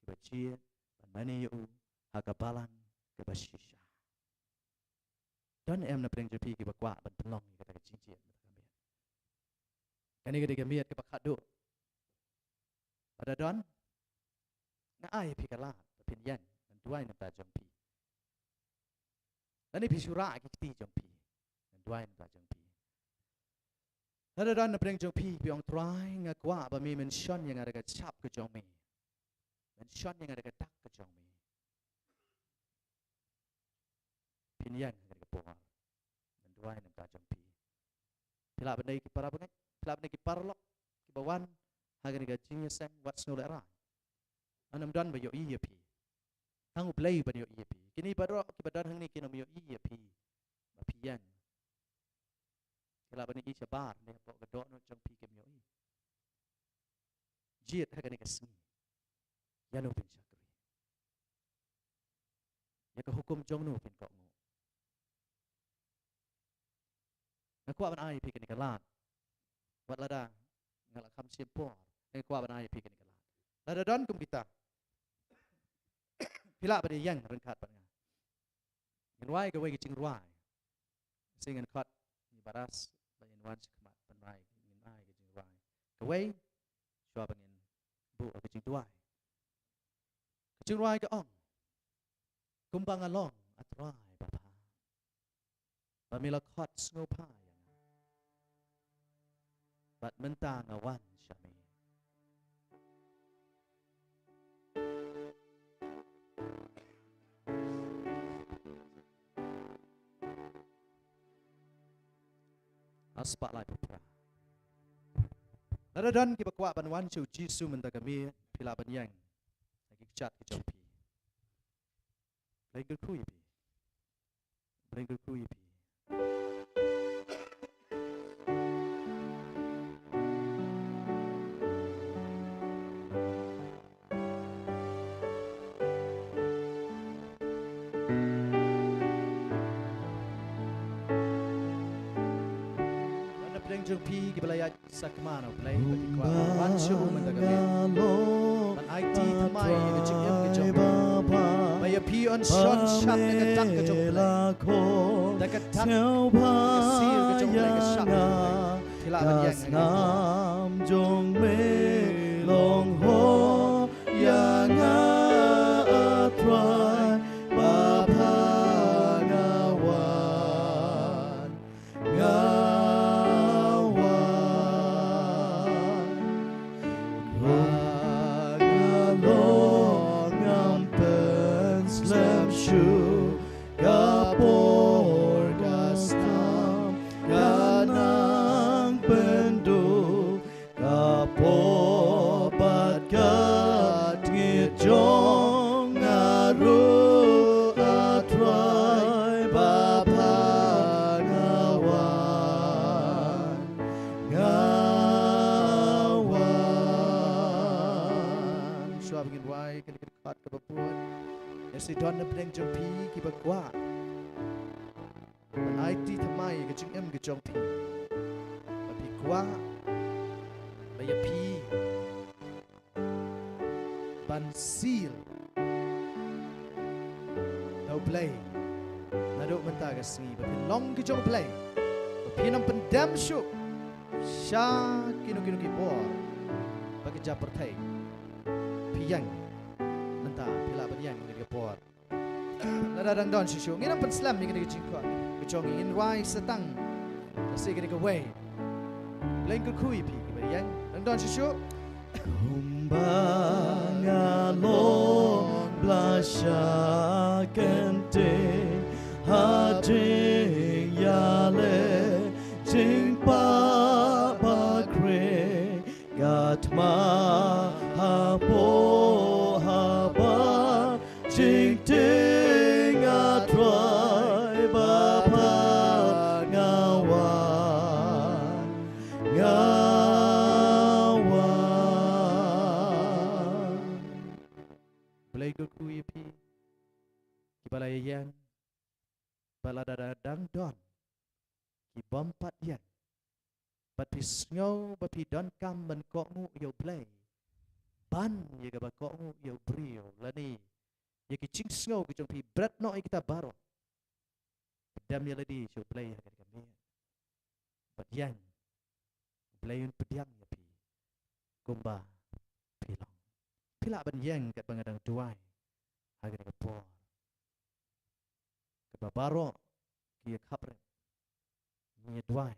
kiba jied ban mane ïa u ha ka balang kaba shisha. Don em na pdeng jong phi kiba kwah ban pynlong ïa kata ka jingjied mynta ka miet? Kane ka dei ka miet kaba khatduh. Lada don, nga ai ïa phi ka lad ba phin ïeng, ngan duwai na ka bynta jong phi. Lane phi shu rah ki kti jong phi, ngan duwai na ka bynta jong phi. Lada don na pdeng jong phi, phi ong, Trai, nga kwah ba me men shon ïa nga da ka shap ka jong me, men shon ïa nga da ka dak ka jong me. Phin ïeng ha kane ka por, ngan duwai na ka bynta jong phi. Phi lah ban dei ki para bangeit, phi lah ban dei ki paralok kiba wan ha kane ka jingïaseng Wat Sngewlehrain. Ym don ba ïohi ïa phi, tang U Blei ban ïohi ïa phi. Kine baroh kiba don hangne kin ym ïohi ïa phi ba phi ïeng. Ki lah ban ïohi shabar, ne hapoh ka dohnud jong phi kim ïohi. Jied ha kane ka sngi, ïano phin shakri? Ïa ka hukum jong no phin kohnguh? Nga kwah ban ai ïa phi kane ka lad. Wat lada nga la kham shim por, nga kwah ban ai ïa phi kane ka lad. Lada don kum kita, phi lah ban ïeng ryngkat bad nga. Ngin rwai kawei ka jingrwai. Shu ngin khot, ngi baras ba ngin wan sha khmat ban rwai, ngin ai ka jingrwai kawei, shuwa ba ngin buh ha ka jingduwai. Ka jingrwai ka ong, kumba nga long, A Trai, ba bha, ba me la khot sngewbha ïa nga, bad mynta nga wan sha me. Spah laiphew phra. Lada don kiba kwah ban wan sha U Jisu mynta ka miet, phi lah ban ïeng ha ki kjat ki jong phi. Blei kyrkhu ïa phi. Blei kyrkhu ïa phi. Lada pdeng jong phi kiba la ïaid sakma na U Blei, ba ki kwah ban wan sha u mynta ka miet, ban aiti thymmai ïa ka jingim ka jong phi, ba ïa phi yn shon shad da ka dak ka jong U Blei, da ka dak ka sir ka jong U Blei, ka shad ka jong U Blei. Phi lah ban ïeng ha nga. Ka snam jong me long ho ïa nga, A Trai, ba bha, nga wan, nga wan. Ba nga long, ngam pynslem shuh, ka por ka snam ka nang pynduh, ka por bad ka tngi jong nga ruh, A Trai, ba bha, nga wan, nga wan. Shuwa ba ngin duwai kane ka dkhot kaba bud, lehse don na pdeng jong phi kiba kwah ban aiti thymmai ïa ka jingim ka jong phi, ba phi kwah ba ïa phi ban seal da U Blei naduh mynta ka sngi, ba phin long ki jong U Blei, ba phin ym pyndem shuh sha kino kino ki bor ba ka japyrthei. Phi ïeng mynta, phi lah ban ïeng ha kane ka por. Lada dang don shuh shuh, ngin ym pynslem ïa kane ka jingkhot ka jong ngi, ngin rwai sa tang lehse kane kawei. Blei kyrkhu ïa phi kiba ïeng. Dang don shuh shuh. Kumba nga long blasha kynthei ha jingïaleh jingpah bakri, ka thma hapoh habar jingtieng, A Trai, ba bha, nga wan, nga wan. Blei kyrkhu ïa phi kiba la ïeng, ba lada dang don ki bym pat ïeng, bad phi sngew ba phi donkam ban kohnguh ïa U Blei ban ïa kaba kohnguh ïa u briew, lane ïa ki jingsngew ki jong phi bret noh ïa kita baroh, pdiang ïa lade sha U Blei ha kane ka miet, bad ïeng, U Blei un pdiang ïa phi kumba phi long. Phi lah ban ïeng katba nga dang duwai ha kane ka por. Katba baroh ki ïa khapngiah, ngi ïa duwai,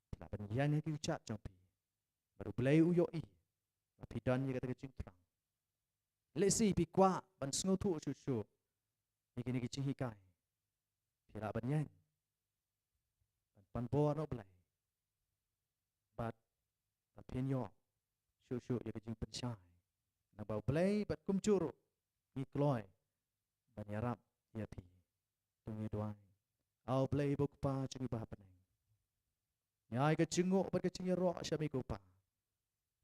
phi lah ban ïeng ha ki kjat jong phi, bad U Blei u ïohi ba phi don ïa kata ka jingthrang. Lehse phi kwah ban sngewthuh shuh shuh ïa kine ki jinghikai, phi lah ban ïeng ban pan bor na U Blei, bad ban pynïoh shuh shuh ïa ka jingpynshai na ba U Blei, bad kumjuh ruh ngi kloi ban ïarap ïa phi. To ngin duwai. A U Blei ba U Kpa jong ngi ba ha bneng, ngi ai ka jingnguh bad ka jingïaroh sha me ko Pa,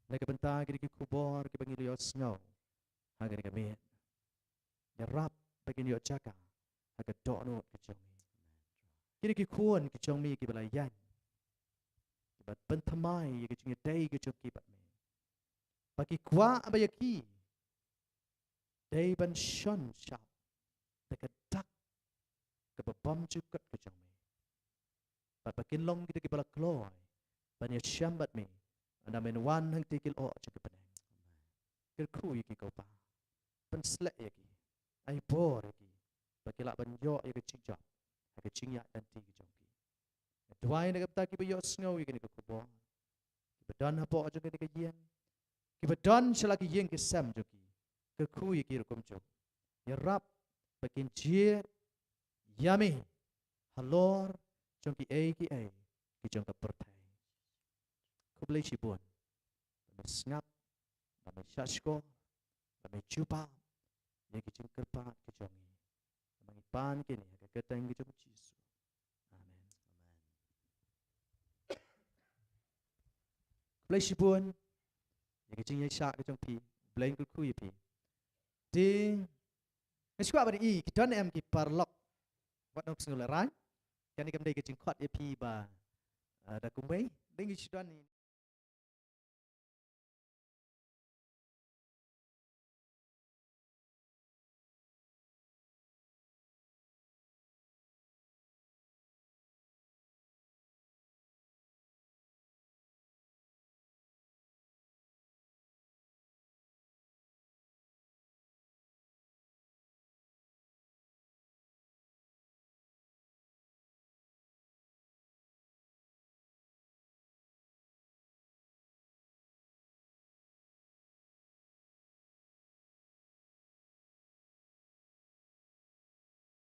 na ka bynta kine ki khubor kiba ngi la ïohsngew ha kane ka miet. Ïarap ba kin ïoh jaka ha ka dohnud ka jong ngi. Kine ki khun ki jong me kiba la ïaid, kiba pynthymmai ïa ka jingïadei ka jong ki bad me, ba ki kwah ba ïa ki dei ban shon shap da ka dak kaba bymjukut ka jong me, bad ba kin long kita kiba la kloi ban ïashem bad me ynda men wan hangtei ki lyoh jong ka bneng. Kyrkhu ïa ki ko Pa. Pynsleh ïa ki. Ai bor ïa ki. Ba ki lah ban ïoh ïa ka jingjop ha ka jingïaid lynti ka jong ki. Nga duwai na ka bynta kiba ïohsngew ïa kane ka khubor, kiba don hapoh jong kane ka ïing, kiba don sha la ki ïing ki sem jong ki. Kyrkhu ïa ki ruh kumjuh. Ïarap ba kin jied ïa me halor jong kiei kiei ki jong ka pyrthei. Khublei shibun ba me sngap, ba me shahshkor, ba me jubab ïa ki jingkyrpad ki jong ngi. Ba ngi pan kine ha ka kyrteng ka jong U Jisu. Amen. Khublei shibun ïa ka jingïaishah ka jong phi. Blei un kyrkhu ïa phi. Te nga sngewbha ba i ki don em ki paralok wat nang sngew lehrain. Kane kam dei ka jingkhot ïa phi ba, ah, da kumwei. Dei ngi shu don i